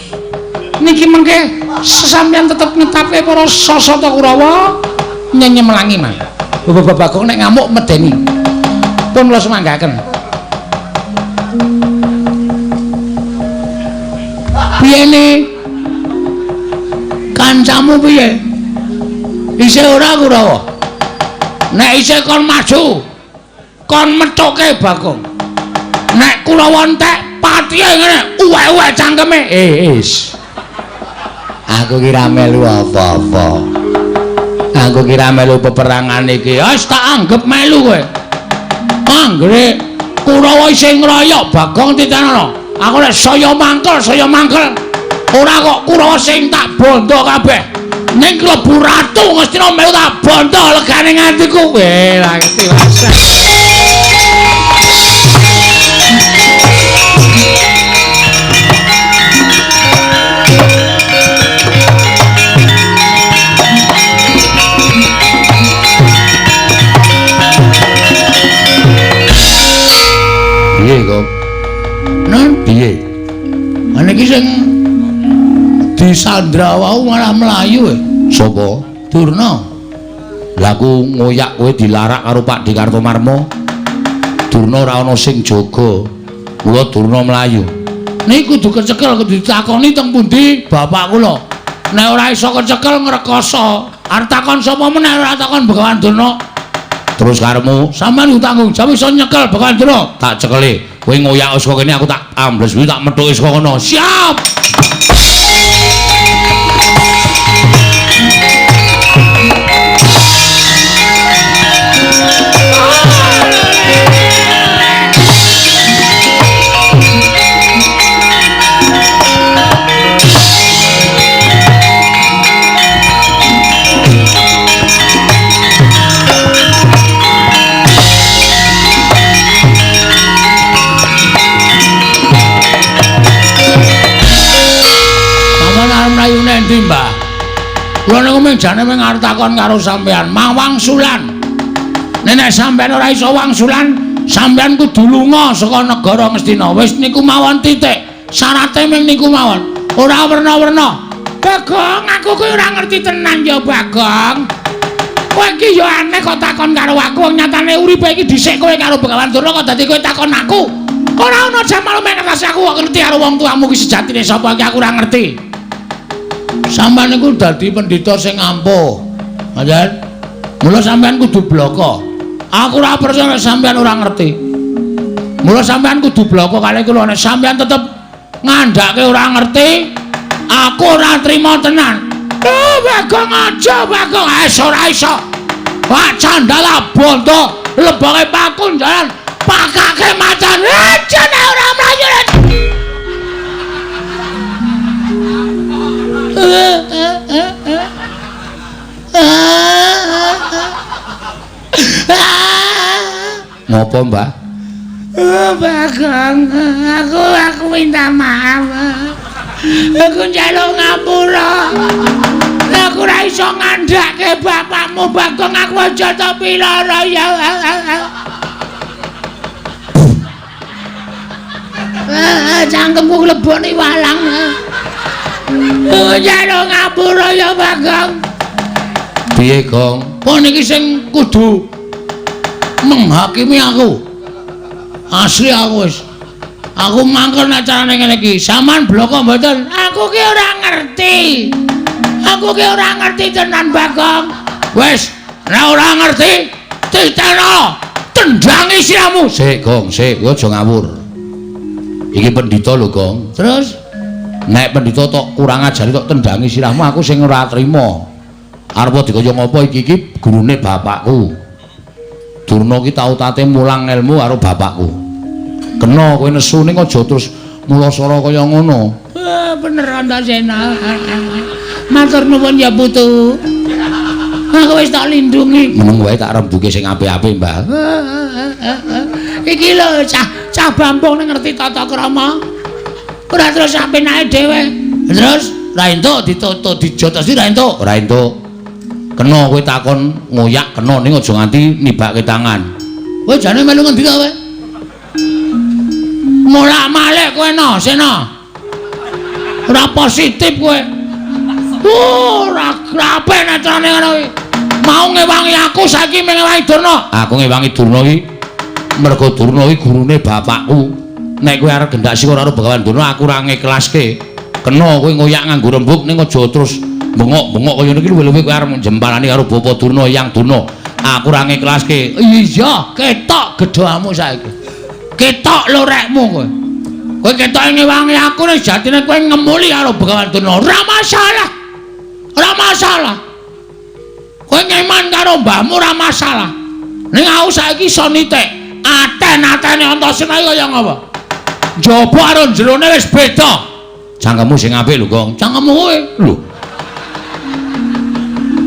niki mengke sesampeyan tetep ngetapke para sasata Kurawa nyenyemelangi mah. Bapak Bagong nek ngamuk medeni. Pun kula sumanggaken. Piyene? Kancamu piye? Isih ora Kurawa? Nek isih kon maju, kon methuke Bagong. Nek Kurawa entek patihe ngene, uwek-uwek cangkeme. Is. Aku kira melu apa-apa. Aku kira melu peperangan iki. Wis tak anggep melu kowe. Anggere Kurawa isih ngroyok Bagong titenono. Aku nek saya mangkel, saya mangkel. Ora kok Kurawa sing tak bondo kabeh. Ning klebu ratu Ngastina melu tak bondo legane ngantiku. Weh, lagi tiwasan. Piye, Gong? Nen piye? Niki sing disandra wau malah mlayu e. Sapa? Durna. Lah aku ngoyak kowe dilarak karo Pak Kartomarmo. Durna ora ana sing jaga. Mula Durna mlayu. Niku kudu kecekel, kudu ditakoni teng pundi bapak kula. Nek ora iso kecekel ngrekoso. Arep takon sapa meneh ora takon Begawan Durna. Terus karepmu, sampean kudu tanggung jawab iso nyekel Begawan Durna. Tak cekeli. Kowe ngoyak saka kene aku tak ambles kuwi tak methuki saka kono. Siap. Endi, Mbah? Kula niku mung jane mung arep takon karo sampean, mawangsulan. Nek sampean ora iso wangsulan, sampean kudu lunga saka negara Ngastina. Wis niku mawon titik. Syarate mung niku mawon. Ora werna-werna. Bagong, aku kuwi ora ngerti tenan ya, Bagong. Kowe iki ya aneh kok takon karo aku, wong nyatane uripe iki dhisik kowe karo Begawan Durna kok dadi kowe takon aku. Ora ana jamal mengetas aku kok ngerti karo wong tuamu ki sejatine sapa iki aku ora ngerti. Sampeyan niku dadi pendhita sing ampuh. Ngoten. Mula sampeyan kudu bloko. Aku ora percaya nek sampeyan ora ngerti. Mula sampeyan kudu bloko kalih kula nek sampeyan tetep ngandhake ora ngerti, aku ora trima tenan. Oh, Bagong aja, Bagong. Wis ora iso. Wah, candala bondo, leboke pakun jalan, pakake macan. Aja nek ora mlayu. Ngopo, Mbah? Bagong, aku minta maaf. Aku njaluk ngapura. Aku ora iso ngandhake bapakmu, Bagong. Aku aja tapi lara ya. Cangkemku klebone walang. Njaluk ngapura ya, Bagong. Piye, Gong? Oh niki sing kudu menghakimi aku. Asli aku wis. Aku mangkel nek carane ngene iki. Sampeyan bloko mboten? Aku ki ora ngerti. Aku ki ora ngerti tenan, Bagong. Wis, nek ora ngerti, titeno, tendangi siramu. Sik, Gong, sik, kowe aja ngawur. Iki pendhita lho, Gong. Terus nek pendhita tok kurang ajari tok tendangi sirahmu, aku sing ora trima. Arep dikaya ngopo iki iki gurune bapakku. Durna ki tau tate mulang ilmu karo bapakku. Kena kowe nesu ning aja terus mulasara kaya ngono. Bener Antasena. Matur nuwun ya putu. Aku wis tak lindungi. Meneng wae tak rembuke sing apik-apik, Mbah. Iki lho cah Bambung ning ngerti tata krama. Ora terus apenake dhewe. Terus ra entuk ditutuk dijotosi ra entuk. Ora entuk. Kena kowe takon ngoyak kena ning aja nganti nibake tangan. Kowe jane melu ngendi ta kowe? Molak-malik kowe no, Sena. Ora positif kowe. Ora apik nek carane ngono kuwi. Mau ngewangi aku saiki ngewangi Durna. Aku ngewangi Durna iki mergo Durna iki gurune bapakku. Nek kowe arep gendak sira karo Begawan Durna aku ora ngiklaske. Kena kowe ngoyak nganggo rembug ning aja terus bengok-bengok kaya ngene iki luwih-luwih kowe arep jemparani karo Bapak Durna, Yang Durna. Aku ora ngiklaske. Iya, ketok gedhamu saiki. Ketok lorekmu kowe. Kowe ketok ngewangi aku nek jatine kowe ngemuli karo Begawan Durna. Ora masalah. Ora masalah. Kowe ngeman karo mbahmu ora masalah. Ning aku saiki iso nitik. Aten-atene Antasena iki kaya ngapa? Njaba karo jerone wis beda. Cangkemmu sing apik lho, Gong. Cangkemmu kowe lho.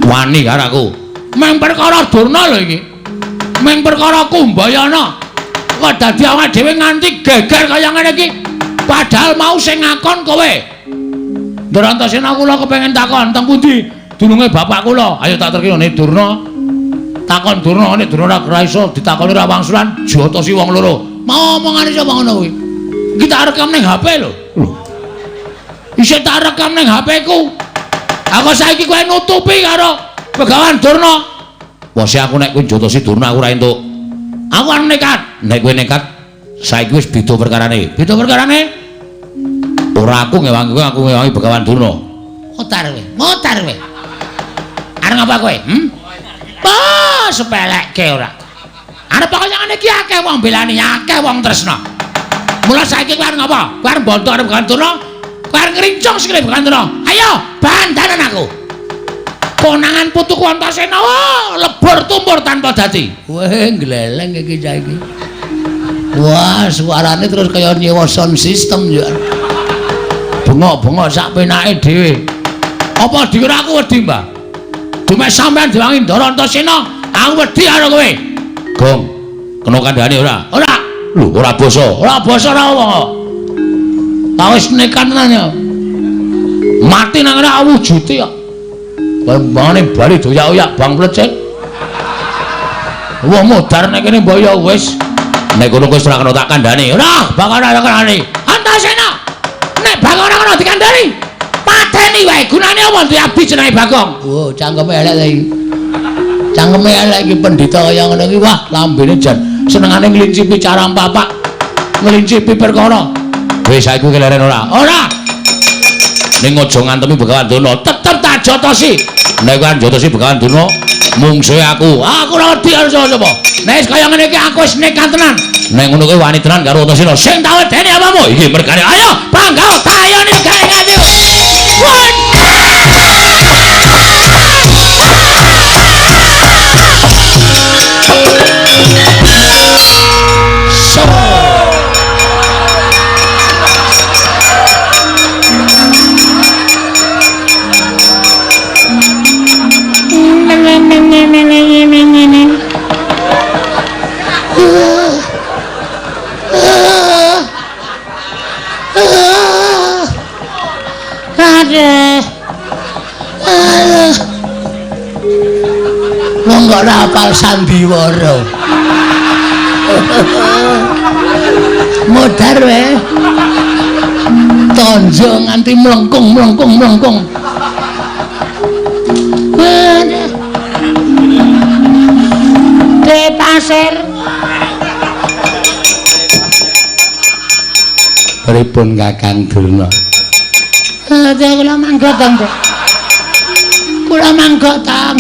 Wani karo aku. Meng perkara Durna lho iki. Meng perkara Kumbayana. Kok dadi awake dhewe nganti geger kaya ngene iki. Padahal mau sing ngakon kowe. Ndara Antasena kula kepengin takon teng pundi dununge bapak kula. Ayo tak terki ngene Durna. Takon Durna, nek Durna ora iso ditakoni ora wangsulan, jotosi wong loro. Mau omongane sapa ngono kuwi? Iki tak rekam ning HP lho. Lho. Isih tak rekam ning HP-ku. Aku saiki kowe nutupi karo Begawan Durna. Wes aku nek kowe njotosi Durna aku ora entuk. Aku arep nekat. Nek kowe nekat saiki wis beda perkarane. Beda perkarane? Ora aku ngewangi kowe, aku ngewangi Begawan Durna. Mutar kowe, mutar kowe. Arep ngapa kowe? Oh, sepelekke ora. Arep pokoke ngene iki akeh wong belani, akeh wong tresna. Mula saiki kowe arep ngapa? Kowe arep mbontok arep Begawan Durna? Kowe arep ngrincung sikile Begawan Durna. Ayo, bandanan aku. Konangan putuku Antasena, wah, lebur tumpur tanpa dadi. Weh, gleleng iki saiki. Wah, suarane terus kaya nyewa sound system ya. Bengok-bengok sak penake dhewe. Apa dikira aku wedi, Mbah? Dume sampean diwangi Ndara Antasena, aku wedi karo kowe. Gong, kena kandhane ora? Ora. Lho, ora basa. Ora basa ora apa kok. Ta wis nekat tenan ya. Mati nang ora wujude kok. Bambane bali doyak-oyak bang plecet. Wong modar nek kene mbok ya wis. Nek kono wis ora kena tak kandhane. Ora, bakal ora kandhane. Antasena. Nek bakal ora kena dikandhani, pateni wae. Gunane apa duwe abdi jenenge Bagong? Oh, cangkeme elek ta iki. Cangkeme elek iki pendhita kaya ngono iki. Wah, lambene jan senengane nglincipi carang papak. Nglincipi perkara. Wis saiki keleren ora? Ora. Ning aja ngantemi Begawan Durna, tetep tak jotosi. Nek kowe jotosi Begawan Durna, mungsuhe aku. Aku ora wedi karo sapa-sapa. Nek wis kaya ngene iki aku wis nekat tenan. Nek ngono kowe wani tenan karo Antasena. Sing tak wedeni apamu? Iki mergane. Ayo, panggah tayone gawe nganti. Wong kok ora hafal sandiwara. Modar wae. Tonjo nganti mlengkung mlengkung mlengkung. De pasir. Pripun Kakang Durna? Kula mangga tang. Kula mangga tang.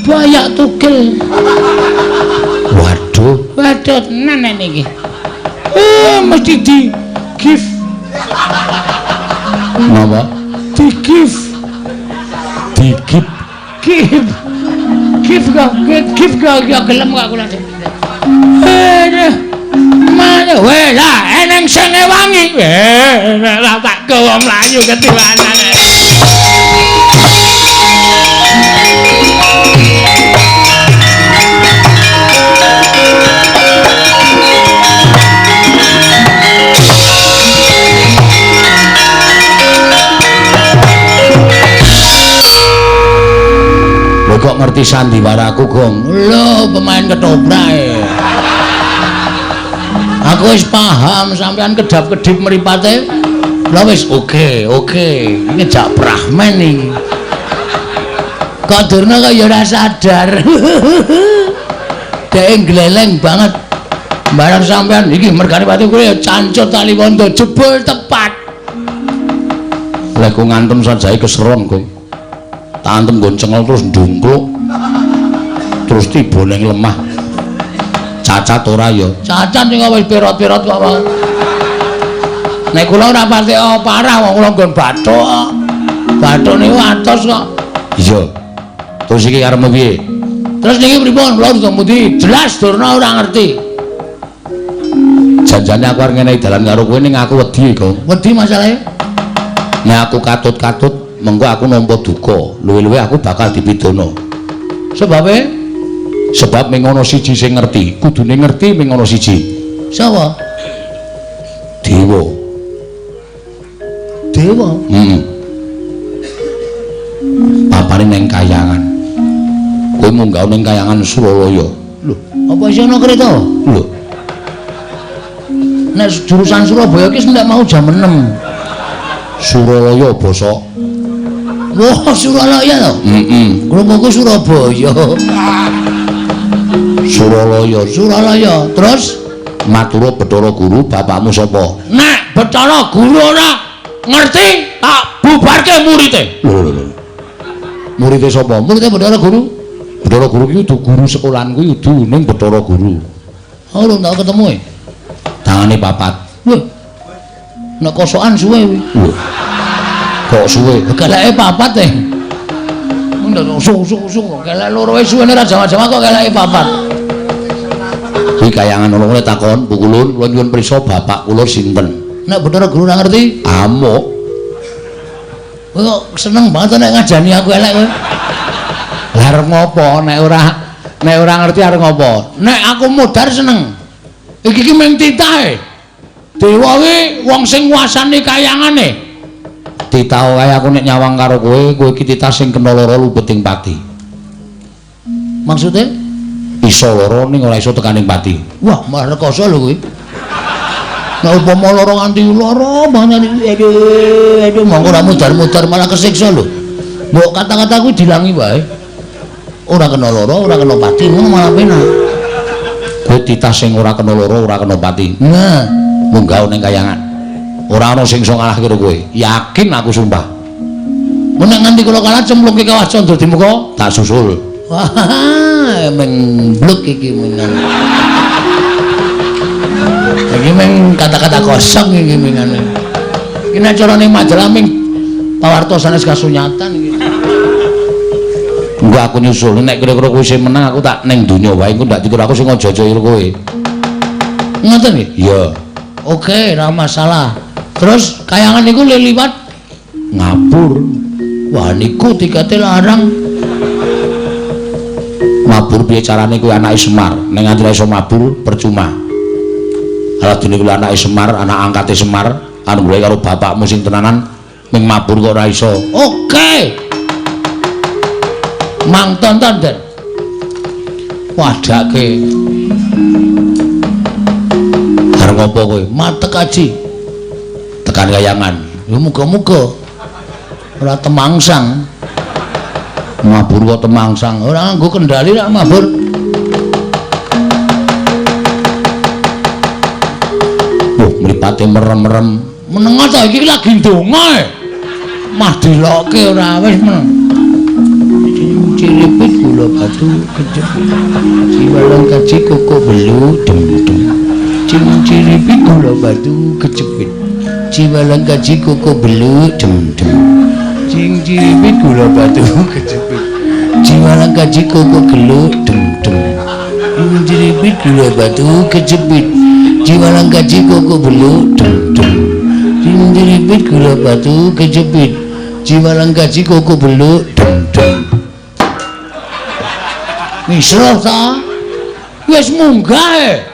Boyok tugel. Waduh, waduh tenan niki. Mesti di gift. Napa? Di gift. Di gift. Gift. Gift kok, gift kok ya gelem kok kula. Aduh. Mana weh lah eneng sing ngewangi. Weh lah tak gawa mlayu ketiwanan. Lho kok ngerti sandiwaraku, Gong? Lho, pemain ketoprak. Aku wis paham sampean kedap-kedip mripate. Lha wis oke, oke. Ngejak Brahman iki. Kok Durna kok ya ora sadar. Dhek gleleng banget. Barang sampean iki mergane pati kuwi ya cancut tali wondo jebul tepat. Lha ku ngantem sajae keseron kowe. Tak antem nggon cengel terus ndungkluk. Terus tiba ning lemah. Cacat ora ya? Cacat sing wis pirot-pirot kok. Nek kula ora pati parah wong kula nggon bathuk. Bathuk niku atos kok. Iya. Terus iki karepmu piye? Terus niki pripun? Kula kudu pundi? Jelas Durna ora ngerti. Janjane aku arep ngenehi dalan karo kowe ning aku wedi, Gong. Wedi masalahe? Nek aku katut-katut, mengko aku nampa duka. Luwe-luwe aku bakal dipidana. Sebabe? Sebab ming ana siji sing ngerti, kudune ngerti ming ana siji. Sapa? Dewa. Dewa? Heeh. Papane ning kayangan. Kowe munggah ning kayangan Suralaya. Lho, apa isih ana kereta? Lho. Nek jurusan Surabaya ki nek mau jam 6. Suralaya basa. Wah, Suralaya to? Heeh. Krunguku Surabaya. Suralaya, Suralaya. Terus matur Bathara Guru, bapakmu sapa? Nek Bathara Guru ora ngerti, tak bubarke murite. Lho lho lho. Murite sapa? Murite Bathara Guru. Bathara Guru ki kudu guru sekolahan kuwi kudu ning Bathara Guru. Oh, lho tau ketemu e. Tangane papat. Wah. Nek kosokan suwe kuwi. Lho. Kok suwe? Keleke papat e. Ndak sung-sung kelek loro wae suwene ora jawa-jawa kok keleke papat. Kuwi kayangan ana ngene takon, "Bu Kulun, kula nyuwun prisa bapak kula sinten?" Nek Bathara Guru ora ngerti, amuk. Kowe kok seneng banget nek ngajani aku elek kowe. Lah arep ngopo nek ora ngerti arep ngopo? Nek aku mudhar seneng. Iki ki mung titahe. Dewa kuwi wong sing nguasani kayangane. Titah wae aku nek nyawang karo kowe, kowe iki titah sing kena lara lubeting pati. Maksude? Iso lara ning ora iso tekaning pati. Wah, malah rekoso lho kowe. Nek upama lara nganti lara banget aduh, aduh mongko ora mudar-mudar malah kesiksa lho. Mbok kata-kata kuwi dilangi wae. Ora kena lara, ora kena pati, ngono malah penak. Kowe titah sing ora kena lara, ora kena pati. Nah, munggah ning kayangan. Ora ana sing iso ngalahke kowe. Yakin aku sumpah. Mun nek nganti kula kalah cemplungke kawah Candra Dimuka, tak susul. Wah, mengbluk iki mengan. Iki meng kata-kata kosong iki mengane. Iki nek carane majalah ming pawarta sanes kasunyatan iki. Engko aku nyusul nek kira-kira kowe sing menang aku tak ning donya wae engko ndak dikira aku sing aja-aja kowe. Ngoten nggih? Iya. Oke, ora masalah. Terus kayangan niku liwat ngabur. Wah niku tikete larang. Mabur piye carane kuwi anake Semar? Nek nganti ora iso mabur percuma. Aladene kuwi anake Semar, anak angkate Semar, anu golek karo bapakmu sing tenanan ning mabur kok ora iso. Oke. Mang tonton, Den. Wadake. Arep ngopo kowe? Matek aji. Tekan kayangan. Ya muga-muga ora temangsang. Mabur kok temangsang. Ora nganggo kendali rak mabur. Wah, mripate merem-merem. Meneng ta iki lagi ndonga e. Mah dilokke ora wis meneng. Ciripit gula batu kejepit. Siwalang kaji koko belu dem-dem. Ciripit gula batu kejepit. Ciwalang kaji koko belu dem-dem. Ciripit gula batu kejepit. Ciwalang kaji koko gelu dem-dem. Ciripit gula batu kejepit. Ciwalang kaji koko belu dem-dem. Ciripit gula batu kejepit. Ciwalang kaji koko belu dem-dem. Misro ta? Wis munggah e.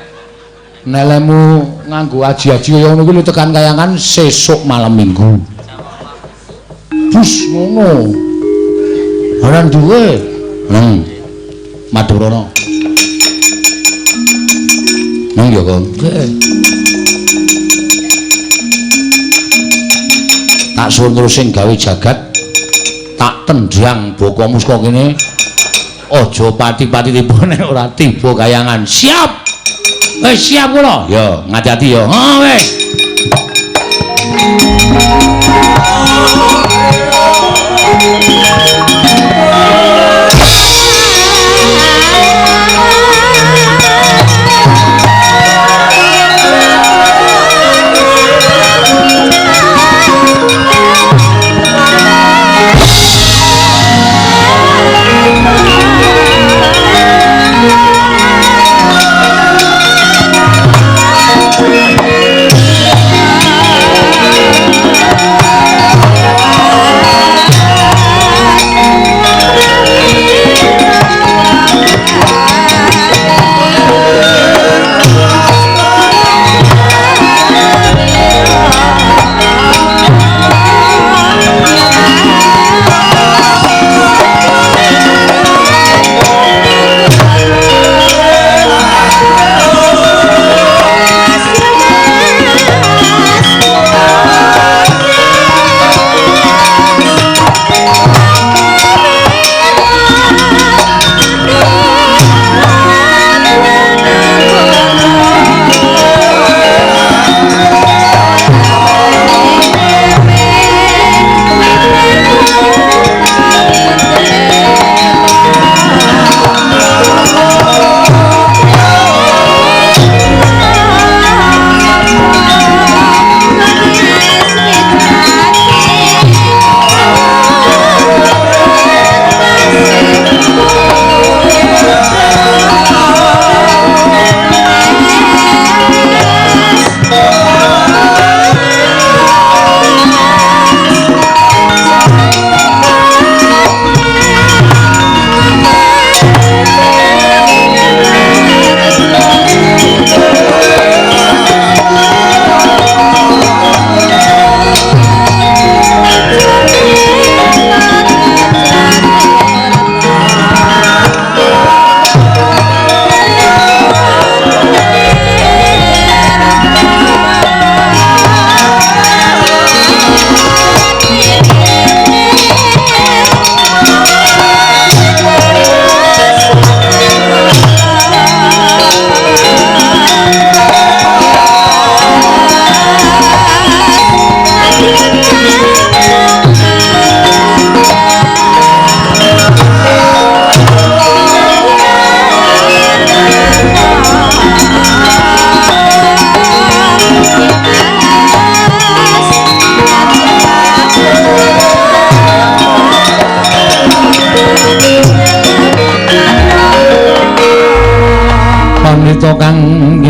Nelemu nganggo aji-aji kaya ngono kuwi tekan kayangan sesuk malam Minggu. Bus ngono. Ora duwe. Madurana. Nang ya, Kang. Heeh. Tak suwun terus sing gawe jagat tak tendang bokomu saka kene. Aja pati-pati tiba nek ora tiba kayangan. Siap. Wis siap kula. Ya, ngati-ati ya. Ha wis.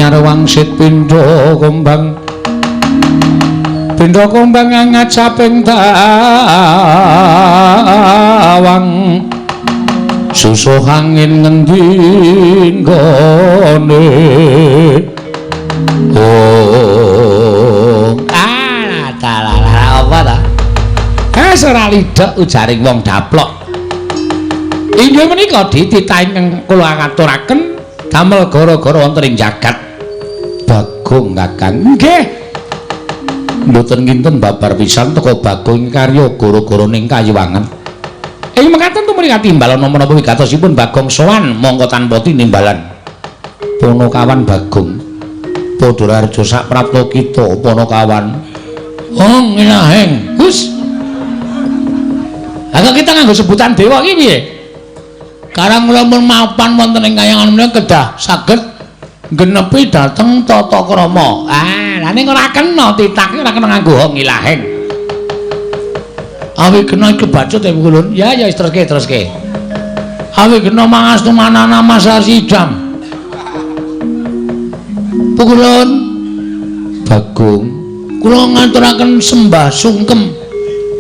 Anyar wangsit pindha kembang. Pindha kembang ngacaping tawang. Susuh angin ngendi nggone. Oh, ah talala apa ta? Ora lidhek ujaring wong daplok. Inggih menika dititah ingkang kula aturaken damel gara-gara wonten ing jagat Bagong Kakang. Nggih. Mboten kinten babar pisan teka Bagong karya gara-gara ning kayiwangan. Ing mekaten tumrih katimbalan menapa wigatosipun Bagong sowan mongko tanpa tinimbalan. Punakawan Bagong padha raharja saprapta kita punakawan. Hong ilaheng. Gus. Lah kok kita nganggo sebutan dewa iki piye? Karang kula pun mapan wonten ing kayangan menika kedah saged genepi dhateng tata krama. Ah, lha ning ora kena titah ora kena nganggo hong ilaheng. Awi kena kebacut ya Kulun. Ya ya teruske teruske. Awi kena mangastu manana masasidam. Pukulun Bagong kula ngaturaken sembah sungkem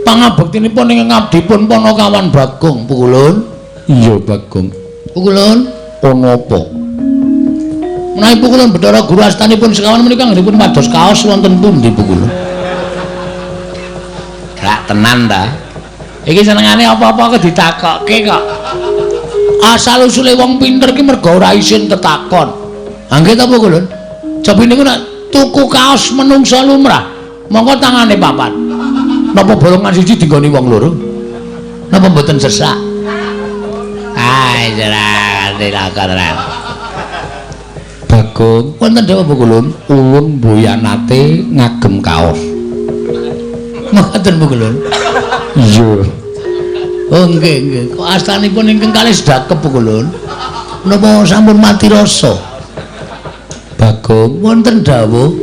pangabektinipun ing ngabdipun Panakawan Bagong Pukulun. Iya Bagong. Pukulun ana apa? Menawi Pukulun Bathara Guru astanipun sekawan menika anggenipun pados kaos wonten pundi Pukulun? Rak tenan ta? Iki senengane apa-apa kok ditakokke kok. Asal usule wong pinter ki mergo ora isin tetakon. Ha nggih ta Pukulun? Cobi niku nek tuku kaos menungsa lumrah, mongko tangane papat. Napa bolongan siji dinggoni wong loro? Napa mboten sesak? Ai ora. Bagong wonten dawuh Pukulun, ulun mboyanate ngagem kaos. Mekaten Pukulun. Iya. Oh nggih nggih. Kok astanipun ingkang kalih sedakep Pukulun? Napa sampun mati rasa? Bagong wonten dawuh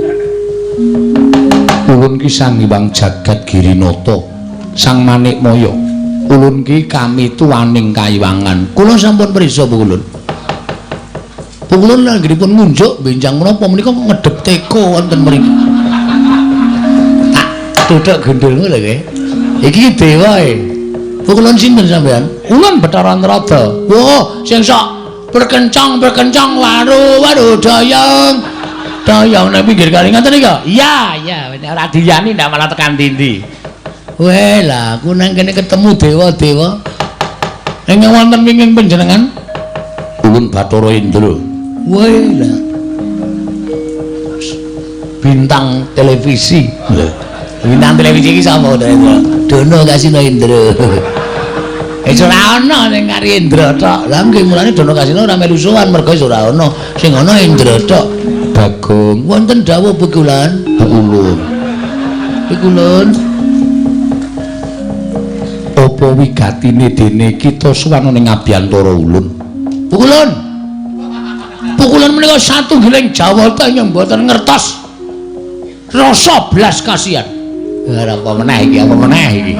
ulun ki Sang Hyang Jagat Girinata, Sang Manikmaya. Ulun ki kami tuaning kayiwangan. Kula sampun prisa Pukulun. Pukulun anggenipun ngunjuk benjang menapa menika ngedhep teko wonten mriki. Tak tuthuk gendulmu lho kowe. Iki dewa e. Pukulun sinten sampean? Ulun Bathara Narada. Wah, sing sok berkencang-berkencang waru-waru dayang. Dayang nang pinggir kali ngoten iki. Iya, iya, ora diyani ndak malah tekan dindi. Weh lah, aku nang kene ketemu dewa-dewa. Ingkang wonten wingking panjenengan? Ulun Bathara Indra. Weh lah. Bintang televisi. Lho. Bintang televisi iki sapa Indra? Dono Kasino Indra. Ora ana sing kari Indra tok. Lah nggih mulane Dono Kasino ora melu sowan mergo ora ana. Sing ana Indra tok. Bagong wonten dawuh Pukulan? Ulun. Pukulun. Apa wigatine dene kita sowan ning abiyantara ulun? Pukulun. Pukulun menika satunggiling jawata ingkang mboten ngertos rasa blas kasihan. Ora apa meneh iki, apa meneh iki.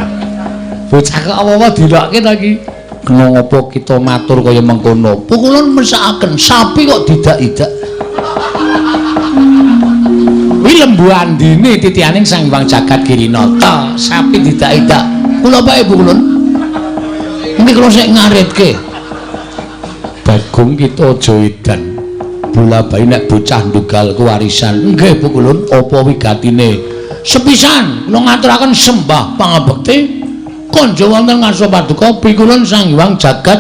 Bocah kok apa-apa dilokke ta iki? Kena ngapa kita matur kaya mengkono? Pukulun mesakaken sapi kok didak-idak. Kuwi lembu andine titihaning Sang Hyang Jagat Girinata, sapi didak-idak. Kula pae Pukulun. Mungkin kula sik ngaritke. Bagong kita aja edan. Bola bayi nek bocah ndugal kewarisan. Nggih Pukulun, apa wigatine? Sepisan kula ngaturaken sembah pangabekti konjo wonten ngarsa paduka Pikulun Sang Hyang Jagat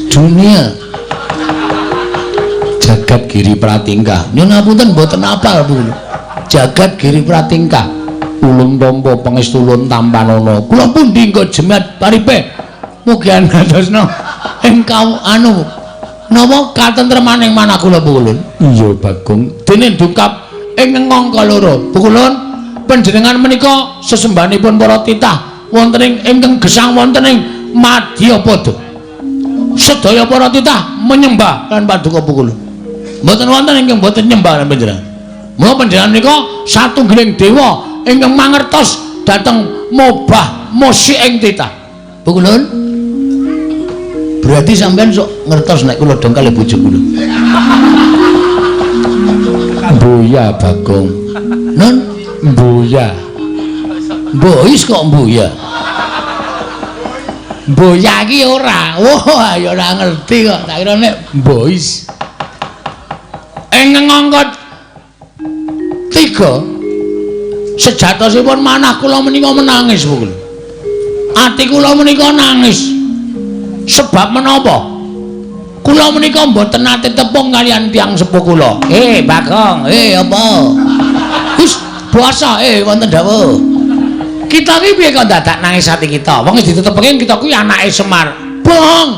Dunia. Jagat Giri Pratingkah. Nyuwun ngapunten mboten apal Pukulun. Jagat Giri Pratingkah. Ulun tampa pangestu ulun tampanana. Kula pundi nggo jemat paripe. Mugi andhasna ing anu napa katentremaning manah kula Pukulun. Iya Bagong. Dene dungkap ing ngangka loro. Pukulun panjenengan menika sesembahanipun para titah wonten ing ingkang gesang wonten ing Madyapada. Sedaya para titah menyembah lan paduka Pukulun. Mboten wonten ingkang mboten nyembah lan panjenengan. Mula panjenengan menika satunggiling dewa ingkang mangertos dhateng mobah musik ing titah. Pukulun. Berarti sampean sok ngertos nek kula dong kalih bojo kula. Mboya Bagong. Non mboya. Mbois kok mboya. Mboya iki ora. Wah, ya ora ngerti kok. Tak kira nek mbois. Ing angka 3 sejatosipun manah kula menika menangis pukul. Ati kula menika nangis. Sebab menapa? Kula menika mboten nate tepung kalian tiyang sepuh kula. Bagong, apa? Wis basa, wonten dawuh. Kita iki piye kok dadak nangis ati kita? Wong wis ditetepke kita kuwi anake Semar. Bohong.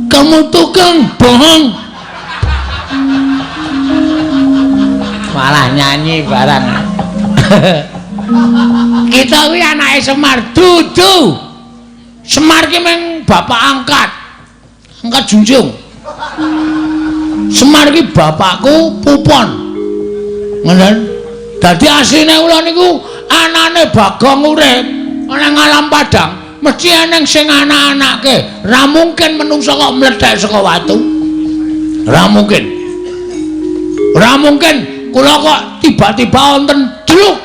Kamu tukang bohong. Malah nyanyi barang. Kita kuwi anake Semar. Dudu. Semar ki meng bapak angkat. Angkat junjung. Semar ki bapakku Pupon. Ngoten. Dadi asline kula niku anane Bagong urip ana ngalam padang, mesti eneng sing anak-anake. Ra mungkin menungsa kok mlethek saka watu. Ra mungkin. Ra mungkin kula kok tiba-tiba wonten dluk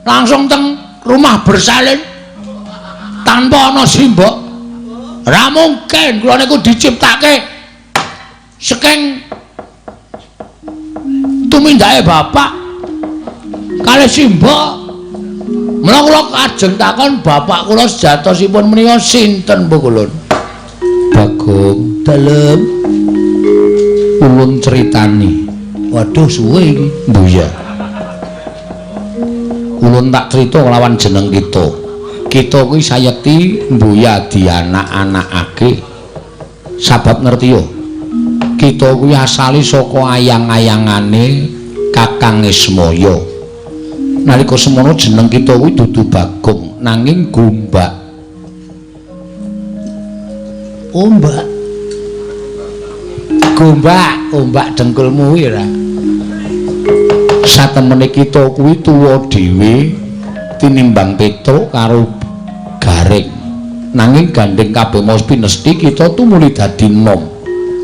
langsung teng rumah bersalin tanpa ana simbok. Ra mungkin kula niku diciptake saking tumindake bapak kalih simbok. Mula kula kajeng takon bapak kula sejatosipun menika sinten pukulun? Bagong dalem ulun critani. Waduh suwe iki. Mbuya. Ulun tak crita kelawan jeneng kita. Kita kuwi sayekti mbuya dianak-anakake. Sabab ngerti yo. Kita kuwi asale saka ayang-ayangane Kakang Ismaya. Nalika semono jeneng kita kuwi dudu Bagong nanging Gombak. Ombak. Gombak, ombak dengkulmu kuwi ora. Satemene kita kuwi tuwa dhewe tinimbang Petruk karo Gareng. Nanging gandeng kabeh mau pinesti kita tumuli dadi nom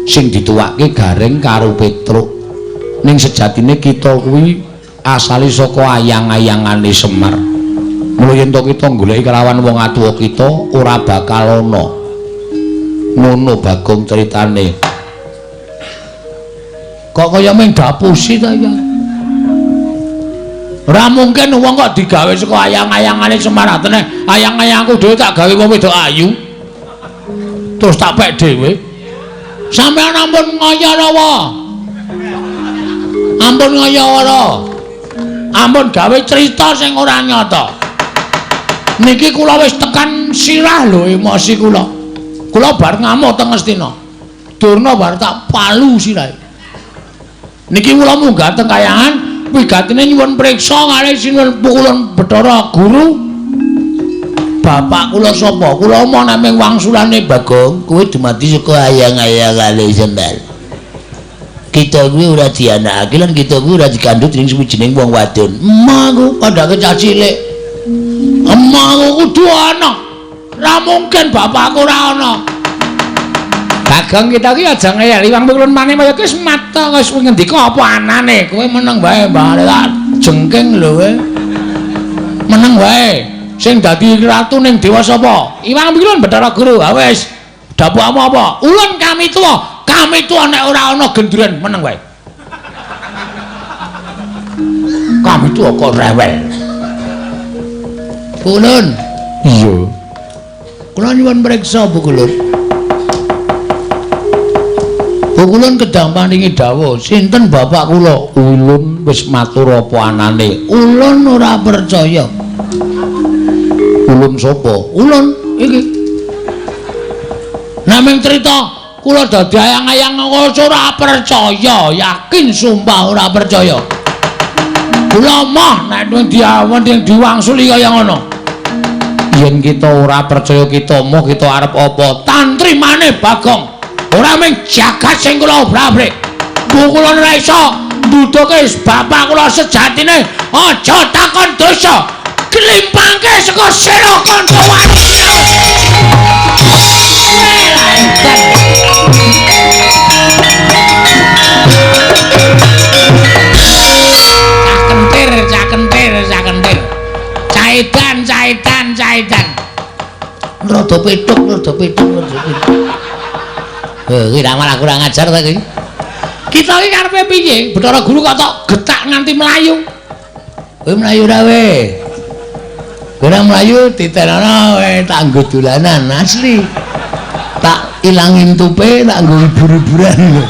sing dituwake Gareng karo Petruk. Ning sejatine kita kuwi asale saka ayang-ayangane Semar. Mula yen to kita goleki kelawan wong atuwa kita ora bakal ana. Ngono Bagong critane. Kok kaya mung dapusi ta ya? Ora mungkin wong kok digawe saka ayang-ayangane Semar. Atene ayang-ayangku dhewe tak gawe wong wedok ayu. Terus tak pek dhewe. Sampeyan ampun ngaya rawa. Ampun ngaya ora. Ampun gawe cerita sing ora nyata. Niki kula wis tekan sirah lho emosi kula. Kula bar ngamuk teng Ngastina. Durna bar tak palu sirahe. Niki kula munggah teng kayangan, wigatine nyuwun priksa kalih sinuwun pukulun Bathara Guru. Bapak kula sapa? Kula omong naming wangsulane Bagong, kowe dumadi saka ayang-ayangane Semar. Kita kuwi ora dianakake lan kita kuwi ora dikandhut dening suwijining wong wadon. Emah aku padake cah cilik. Emah aku kudu ana. Ora mungkin bapakku ora ana. Bagong kita ki aja ngeyel wong pukulun maneh kaya wis mata wis ngendika apa anane. Kowe meneng wae Mbah tak jengking lho kowe. Meneng wae. Sing dadi ratu ning dewa sapa? Iwang Pukulun Bathara Guru. Ha wis. Dapukmu apa? Ulun kami tuwa. Kami tuwa nek ora ana gendruwen meneng wae. Kami tuwa kok rewel. Kulun. Iya. Kula nyuwun priksa Bu Kulun. Bu Kulun kedang paringi dawuh, sinten bapak kula? Ulun wis matur apa anane. Ulun ora percaya. Ulun sapa? Ulun iki. Naming crita kula dadi ayang-ayang ora percaya, yakin sumpah ora percaya. Kula moh nek diawen diwangsuli kaya ngono. Yen kita ora percaya kita moh kita arep apa? Tantri maneh Bagong. Ora mung jagat sing kula obrak-abrik. Kula ora iso nduduke bapak kula sejatine. Aja takon dosa. Klimpangke saka sira kanca wani. Edan. Cah kentir, cah kentir, cah kentir. Caidan, caidan, caidan. Rada petuk, rada petuk, rada petuk. Heh, iki malah kurang ajar ta iki. Kita iki karepe piye? Bathara Guru kok tok getak nganti mlayu. Kowe mlayu ra we? Kowe ora mlayu ditenono we tak nggo dolanan asli. Tak ilangin tupe, tak nggo hibur-hiburan.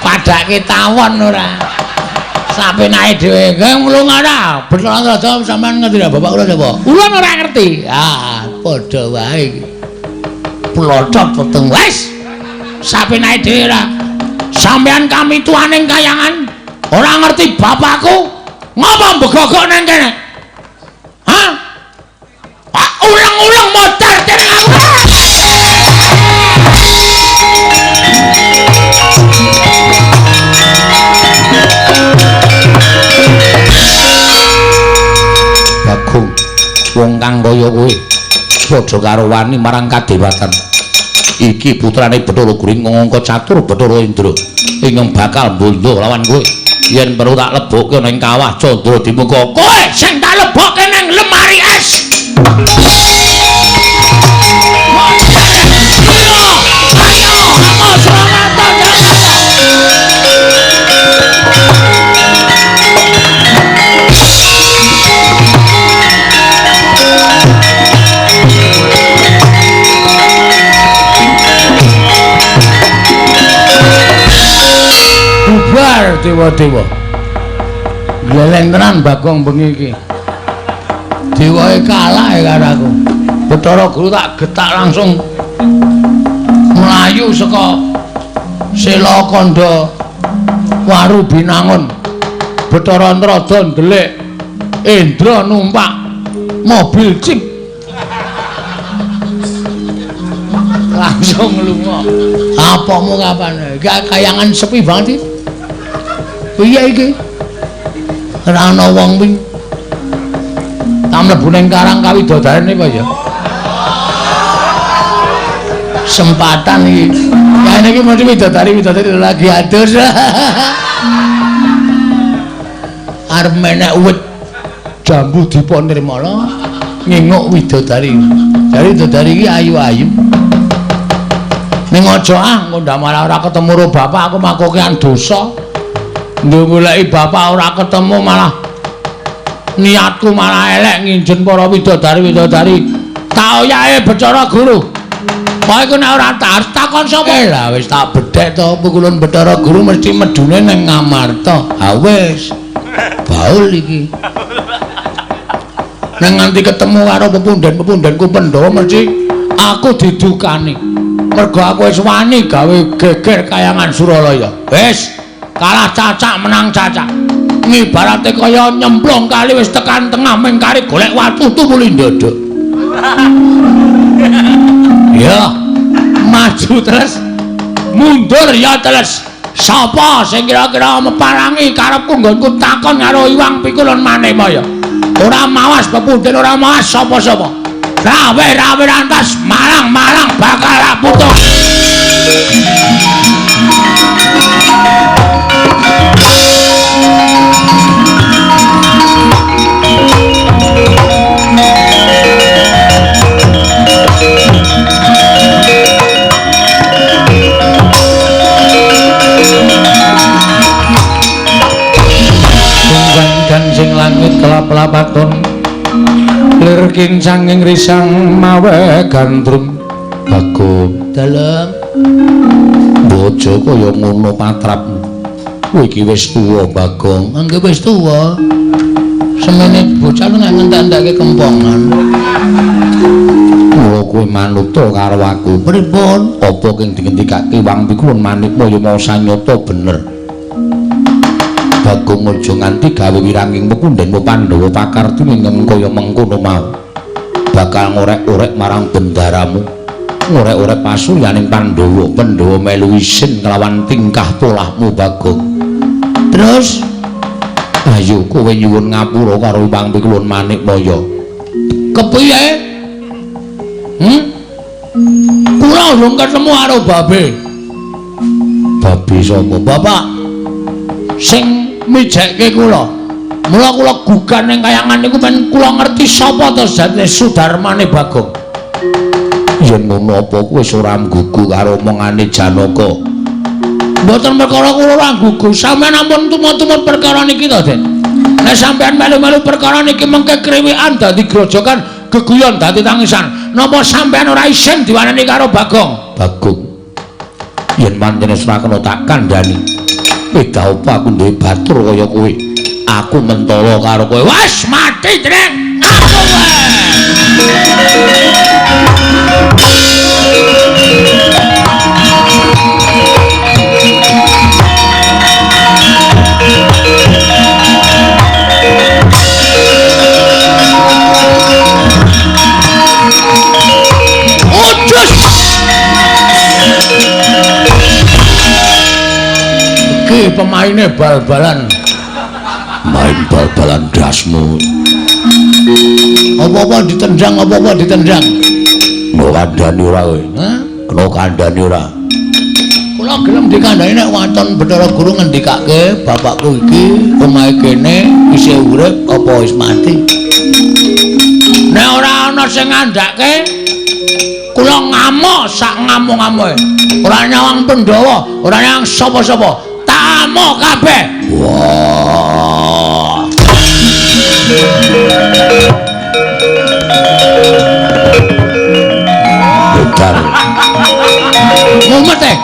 Padake tawon ora. Sapenake dhewe. Kowe mlunga ora? Bathara Raja sampean ngerti ra bapak kula sapa? Ulun ora ngerti. Ah, padha wae iki. Plotot weteng wis. Sapenake dhewe ora. Sampean kami tuaning kayangan ora ngerti bapakku ngapa mbegogok nang kene? Hah? Pak ulang-ulang modar dening aku. Bagong wong kang kaya kowe padha karo wani marang kadewatan. Iki putrane Bathara Guru ngangka catur Bathara Indra ingkang bakal mbondo lawan kowe. Yen perlu tak lebokke ning kawah Candra Dimuka, kowe sing tak lebokke ning lemari es. Ayo, ayo, selamat. Bubar dewa-dewa. Gleleng tenan Bagong bengi iki. Dewae kalah ya karo aku. Bathara Guru tak getak langsung mlayu saka Sela Kandha Waru Binangun. Bathara Antrada ndelik Indra numpak mobil jeep. Langsung lunga. Apamu kapan? Iki kayangan sepi banget iki. Piye iki? Ora ana wong kuwi. Tak mlebu ning karang kawidodarene apa ya? Sempatan iki. Kene iki mesti widodari-widodari lagi adus. Arep menek wit jambu dipa nirmala nginguk widodari. Jare widodari iki ayu-ayu. Ning aja ah ngundang malah ora ketemu karo bapak aku makokean dosa. Goleki bapak ora ketemu malah niatku malah elek nginjen para widodari-widodari. Tak oyahe Bathara Guru. Pokoke iku nek ora takon sapa? Lah wis tak bedhek to pukulun Bathara Guru mesti medune ning Ngamarta. Ha wis. Baul iki. Nek nganti ketemu karo pepunden-pepundenku Pandhawa mesti aku didukani. Mergo aku wis wani gawe geger kayangan Suralaya. Wis kalah cacak menang cacak. Ngibarate kaya nyemplung kali wis tekan tengah mengkari golek watu tumuli ndodok. Ya, maju terus, mundur ya terus. Sapa sing kira-kira meparangi karepku nggonku takon karo Iwang Pikulun Manimaya. Ora mawas pepunden, ora mawas sapa-sapa. Rawe-rawe rantas malang-malang bakal putus. Sing langit kelap-lapaton lir kincanging risang mawe gandrung. Bagong dalem bojo kaya ngono patrapmu. Kowe iki wis tuwa Bagong. Nggih wis tuwa. Semene bocah nek ngentek-entekke kempongan. Mula kowe manut karo aku. Pripun? Apa kang dingendikake Wang Pikulun Manikmaya mau sanyata bener. Bagong aja nganti gawe wiranging pepunden Pandhawa pakarti ingkang kaya mengkono mau. Bakal ngorek-orek marang bendaramu, ngorek-orek pasuryaning Pandhawa. Pandhawa melu isin kelawan tingkah polahmu Bagong. Terus ayo kowe nyuwun ngapura karo Hyang Pikulun Manikmaya. Kepiye? Kula Kula durung ketemu karo babe. Babe sapa? Bapak sing mijekke kula. Mula kula gugan ning kayangan niku men kula ngerti sapa to sejatine Sudarmane Bagong. Yen ngono apa kowe wis ora nggugu karo omongane Janaka? Mboten perkara kula ora nggugu, sampeyan ampun tumut-tumut perkara niki to, Den. Nek sampeyan melu-melu perkara niki mengke kriwikan dadi grojokan, geguyon dadi tangisan. Napa sampeyan ora isin diwaneni karo Bagong? Bagong. Yen pancen wis ora kena tak kandhani. Beda apa aku duwe batur kaya kowe. Aku mentolo karo kowe. Wes mati jeneng. Aku wae. Iki pemaine bal-balan. Main bal-balan dasmu. Apa-apa ditendang, apa-apa ditendang. Kena kandhani ora kowe? Hah? Kena kandhani ora? Kula gelem dikandhani nek waton Bathara Guru ngendikake bapakku iki omahe kene isih urip apa wis mati. Nek ora ana sing ngandhake kula ngamuk sak ngamuk-ngamuke. Ora nyawang Pandhawa, ora nyawang sapa-sapa. Tak amuk kabeh. Wah. Bentar. Mumet eh.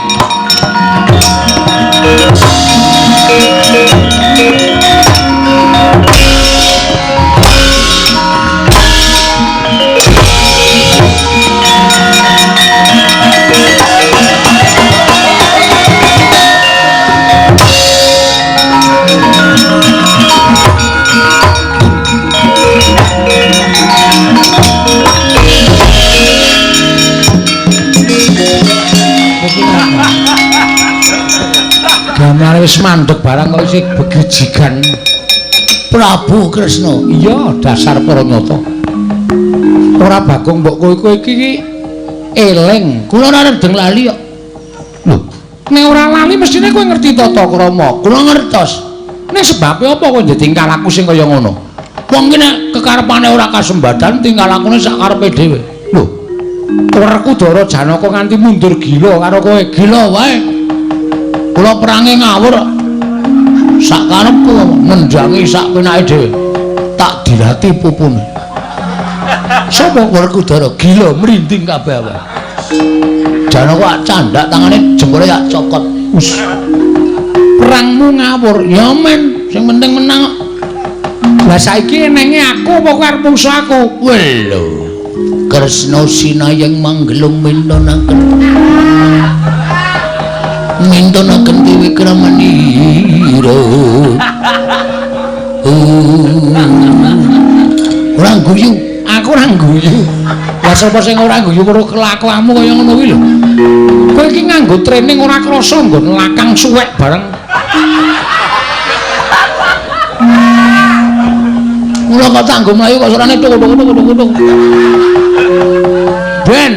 Gamane wis mandeg barang kok isih begijigan. Prabu Kresna. Iya, dasar para nyata. Ora Bagong mbok kowe kowe iki eling. Kula ora rendeng lali kok. Lho, nek ora lali mestine kowe ngerti tata krama. Kula ngertos. Nek sebabe apa kowe tingkah laku sing kaya ngono? Wong ki nek kekarepane ora kasembadan tingkah lakune sak karepe dhewe. Lho, Werkudara Janaka nganti mundur gila karo kowe. Gila wae. Kula perange ngawur. Sak karepku ngendangi sak penake dhewe. Tak dilati pupune. Sapa Werkudara gila mrinding kabeh awake. Janaka candak tangane jempole tak cokot. Us. Perangmu ngawur. Ya men, sing penting menang. Lah saiki enenge aku apa kowe arep mungsuh aku? Lho. Kresna sinayeng manggelung mintonaken. Mintonaken wikramanira. Ora guyu, aku ora guyu. Lah sapa sing ora guyu karo kelakuanmu kaya ngono kuwi lho. Kowe iki nganggo training ora krasa nggon lakang suwek bareng. Mula kok tanggo mlayu kok suarane tuk tuk tuk tuk tuk. Ben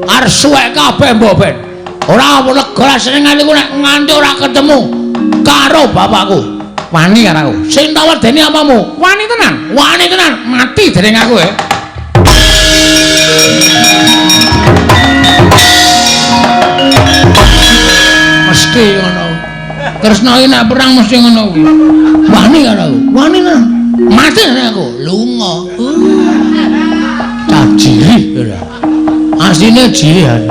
arep suwek kabeh mbok ben. Ora lega seneng atiku nek nganti ora ketemu karo bapakku. Wani karo aku. Sing tak wedeni apamu? Wani tenan. Wani tenan. Mati dereng aku ya. Mesti ngono. Kresna iki nek perang mesti ngono kuwi. Wani karo aku. Wani tenan. Mati nek aku lunga. Cah jirih ora. Asline jirih.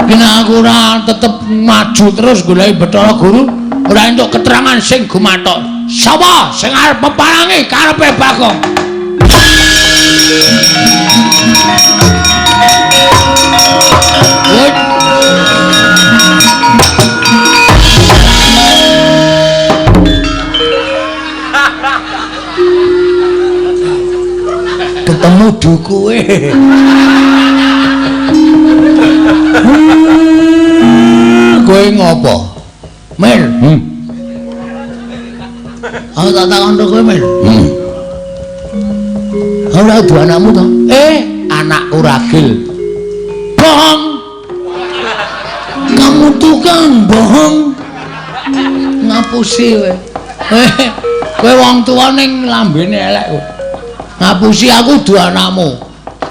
Nek aku ora tetep maju terus goleki Bathara Guru, ora entuk keterangan sing gumathok. Sapa sing arep peparangi karepe Bagong? Ketemu dukuwe. Kowe ngopo? Mel. Aku tak takon kowe, Mel. Ora kudu anakmu to? Anakku ragil. Bohong. Tukang bohong. Ngapusi kowe. Kowe wong tuwa ning lambene elek kowe. Ngapusi aku dudu anakmu.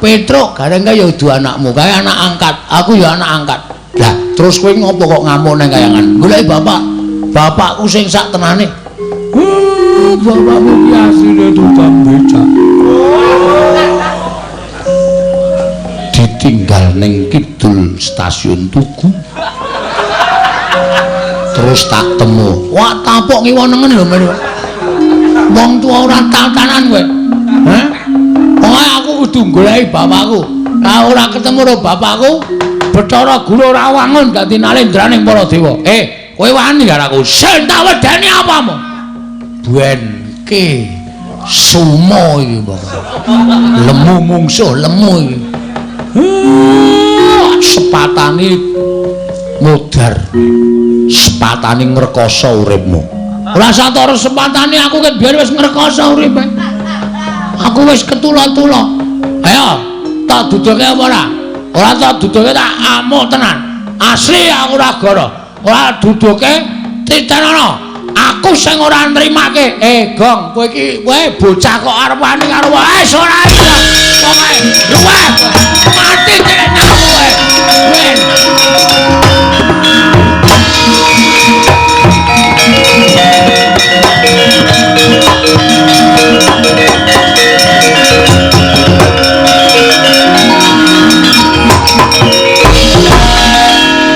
Petruk gareng kae ya dudu anakmu, kae anak angkat. Aku ya anak angkat. Lah, terus kowe ngopo kok ngamuk nang kayangan? Goleki bapak. Bapakku sing sak tenane. Bapakmu ki asline tukang becak. Ditinggal ning kidul stasiun Tugu. Terus tak temu. Wah, tapok ngiwa nengen lho men. Wong tuwa ora tatanan kowe. Hah? Pokoke aku kudu goleki bapakku. Lah ora ketemu karo bapakku, Bathara Guru ora wangun dadi nalendraning para dewa. Kowe wani karo aku. Sing tak wedeni apamu? Benke sumo iki pokoke. Lemu mungsuh lemu iki. Sepatane modar. Sepatane ngrekoso uripmu. Ora satara sepatane aku ket biyen wis ngrekoso uripe. Aku wis ketula-tula. Ayo, tak duduke apa ora? Ora tak duduke tak amuk tenan. Asli aku ora goro. Ora duduke titenono. Aku sing ora nrimake. Gong, kowe iki kowe bocah kok arep wani karo wis ora iki. Pokoke luweh. Mati tenan kowe. Ben.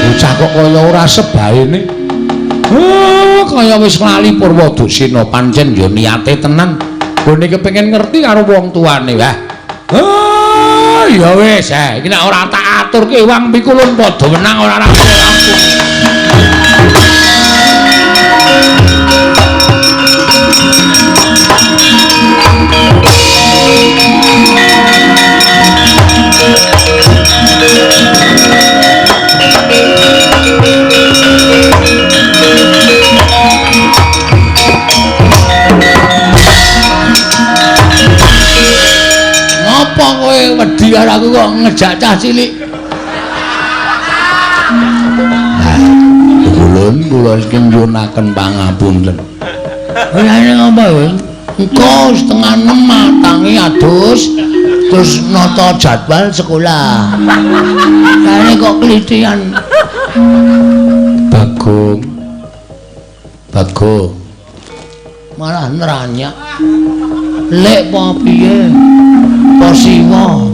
Bocah kok kaya ora sebaene. Kaya wis lali Purwadusena pancen ya niate tenan. Gone kepengin ngerti karo wong tuane. Wah. Ya wis, iki nek ora tak aturke wang pikulun padha menang ora rampung. Ngopo kowe wedi karo aku kok ngejak cah cilik? Kulun kula iki nyuwunaken pangapunten. Ora ngapa kowe? Engko 5:30 matangi adus terus nata jadwal sekolah. Kare kok klitian. Bagong. Bagong. Malah neranyak. Lek apa piye? Apa siwa?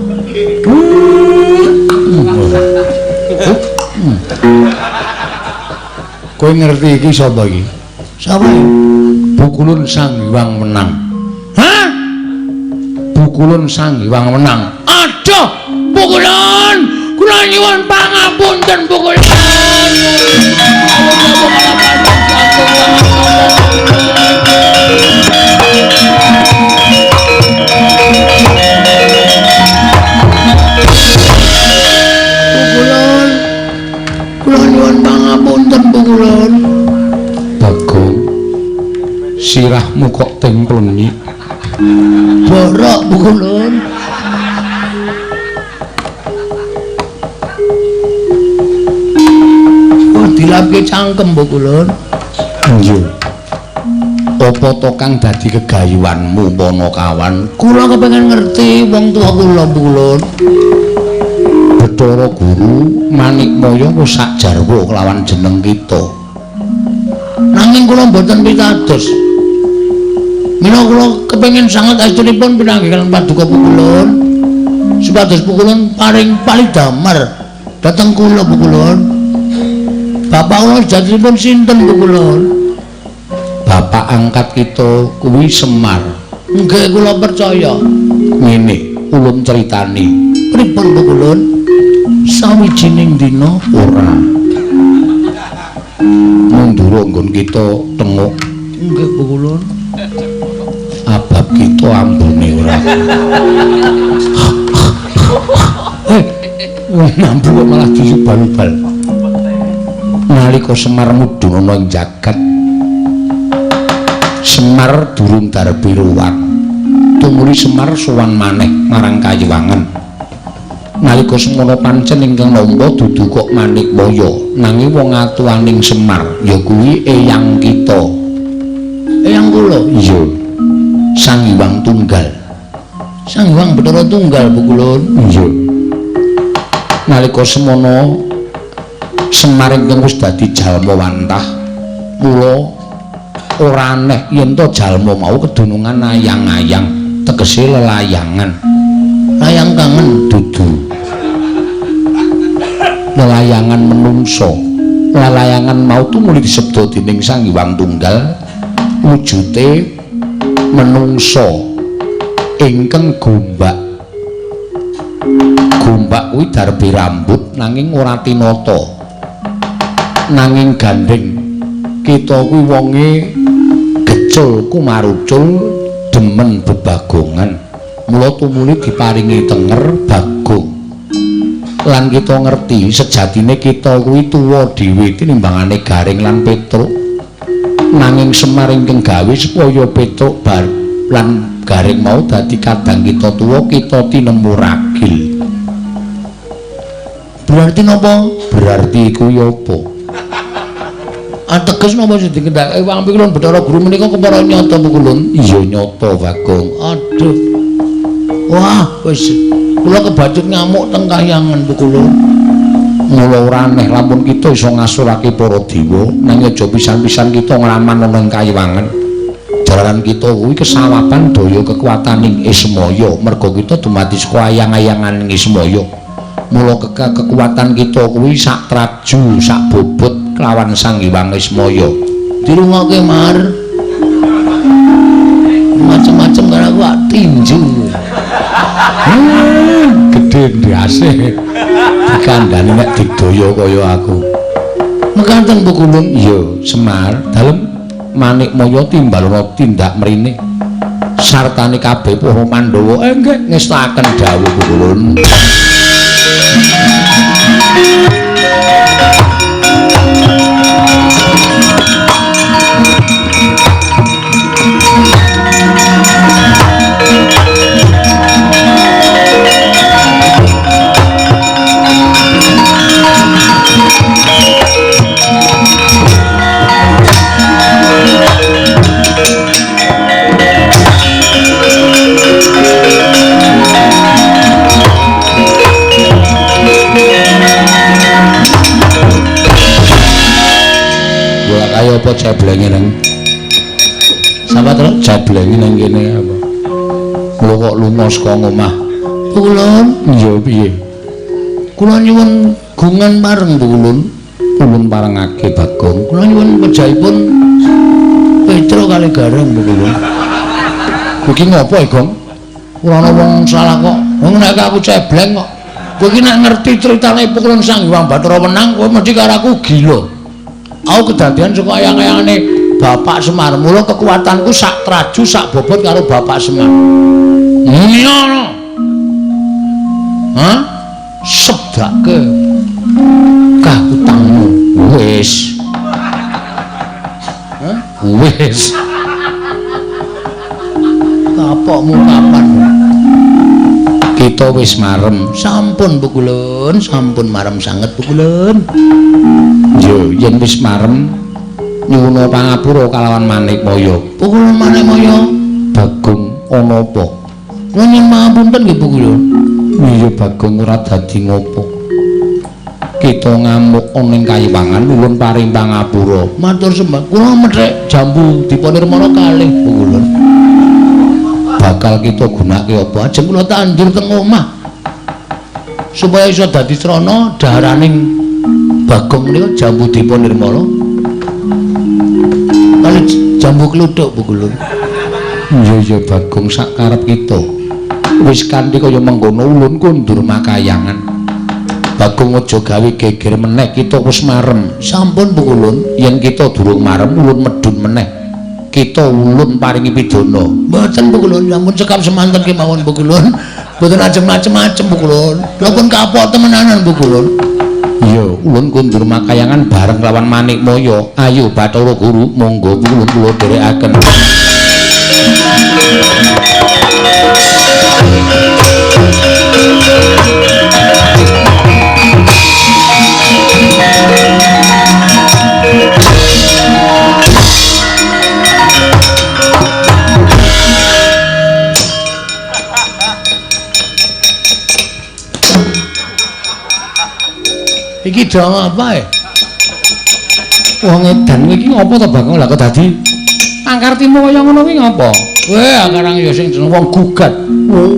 Kowe ngerti iki sapa iki? Sapa iki? Pukulun Sang Hyang Wenang. Hah? Pukulun Sang Hyang Wenang. Aduh, Pukulun, kula nyuwun pangapunten Pukulun. Pukulun, kula nyuwun pangapunten Pukulun. Bagong, sirahmu kok templenyi. Borok Pukulun. Oh, dilapke cangkem Pukulun. Iya. Apa to kang dadi kegayuanmu Panakawan? Kula kepengin ngerti wong tuwa kula Pukulun. Bathara Guru Manikmaya wis sak jarwa kelawan jeneng kita. Nanging kula mboten pitados. Mila kula kepengin sanget estunipun pinanggih kaliyan paduka Pukulun. Supados Pukulun paring palidamar dhateng kula Pukulun. Bapak kula sejatipun sinten Pukulun? Bapak angkat kita kuwi Semar. Nggih kula percaya. Ngene ulun critani. Pripun Pukulun? Sawijining dina ora mundura nggon kita tenguk. Nggih Pukulun. Abab kita ambune ora. Wong mambu kok malah diubal-ubal. Nalika Semar mudhun ana ing jagat, Semar durung darbe ruwat. Tumuli Semar sowan maneh marang Kayuwangan. Nalika semono pancen ingkang nampa dudu kok Manikmaya, nanging wong atuaning Semar ya kuwi eyang kita. Eyang kula? Iya. Sang Hyang Tunggal. Sang Hyang Bathara Tunggal Pukulun. Iya. Nalika semono Semar ingkang wis dadi jalma wantah, mula ora aneh yen to jalma mau kedunungan ayang-ayang, tegese lelayangan. Layang kangen dudu. Lelayangan menungso. Lelayangan mau tumuli disebut dening Sang Hyang Tunggal wujute menungso ingkang gombak. Gombak kuwi darbe rambut nanging ora tinata. Nanging gandeng kita kuwi wonge gecul kumarucul demen bebagongan. Mula tumuli diparingi tenger Bagong. Lan kita ngerti sejatine kita kuwi tuwa dhewe tinimbangane Gareng lan Petruk. Nanging Semar ingkang gawe supaya Petruk bar lan Gareng mau dadi kadang kita tuwa, kita tinemu ragil. Berarti napa? Berarti kuwi apa? Ateges napa sing dikendhake Wang Pikulun Bathara Guru menika kepara nyata Pukulun? Iya nyata Bagong. Aduh. Wah, wis kula kebacut ngamuk teng kahyangan Pukulun. Mula ora aneh lamun kita iso ngasurake para dewa, nanging aja pisan-pisan kita ngraman ana ing kayiwangan. Jalaran kita kuwi kesawaban daya kekuataning Ismaya, merga kita dumadi saka ayang-ayanganing Ismaya. Mula kekuatan kita kuwi sak traju, sak bobot kelawan Sang Hyang Ismaya. Dirungokke Mar. Macem-macem karo aku ak tinju. Gedhe ndase. Dikandhani nek digdaya kaya aku. Mekaten Pukulun? Iya, Semar. Dalem Manikmaya timbalana tindak mrene. Sartane kabeh para Pandhawa nggih ngestakaken dawuh Pukulun. Kaya apa ceblenge nang sapa terus ceblenge nang kene apa kula kok lunga saka omah Pukulun? Iya piye kula nyuwun gungan pareng Pukulun. Ulun parengake Bagong. Kula nyuwun pejahipun Petro kali Gareng Pukulun. Iki ngopo Gong? Ora ana wong salah kok. Wong nek aku cebleng kok. Kowe iki nek ngerti critane Pukulun Sang Hyang Bathara Wenang kowe mesti karo aku gila. Aku kedadian saka ayang-ayangane Bapak Semar. Mula kekuatanku sak traju sak bobot karo Bapak Semar. Muni ngono. Hah? Sebdake kah utangmu. Wis. Hah? Wis. Kapokmu kapan? Kita wis marem. Sampun Pukulun, sampun marem sanget Pukulun. Yo, yen wis marem nyuwun pangapura kalawan Manikmaya. Pukulun Manikmaya, Bagong ana apa? Nyuwun pangapunten nggih Pukulun. Iya Bagong ora dadi ngopo. Kita ngamuk ana ing kayiwangan nyuwun paring pangapura. Matur sembah, kula methik jambu dipunirmana kalih Pukulun. Bakal kita gunake apa? Ajeng kula tandur teng omah. Supaya iso dadi srana daharaning Bagong menika jambu dipun nirmala. Kali jambu kluthuk Pukulun. Iya iya Bagong sak karep kita. Wis kanthi kaya mengkono ulun kondur makayangan. Bagong aja gawe geger meneh, kita wis marem. Sampun Pukulun, yen kita durung marem ulun medhun meneh. Kita ulun paringi pidana. Mboten Pukulun, sampun cekap semanten kemawon Pukulun. Mboten ajeng macem-macem Pukulun. Kula pun kapok temenanan Pukulun. Iya, ulun kundur makayangan bareng lawan Manikmaya. Ayo Bathara Guru, monggo ulun kula dherekaken. Iki do apa ya? Wong edan kowe iki ngopo to Bagong? Lah kok dadi angkartimu kaya ngono kuwi ngopo? Weh, karang ya sing jeneng wong gugat. Oh.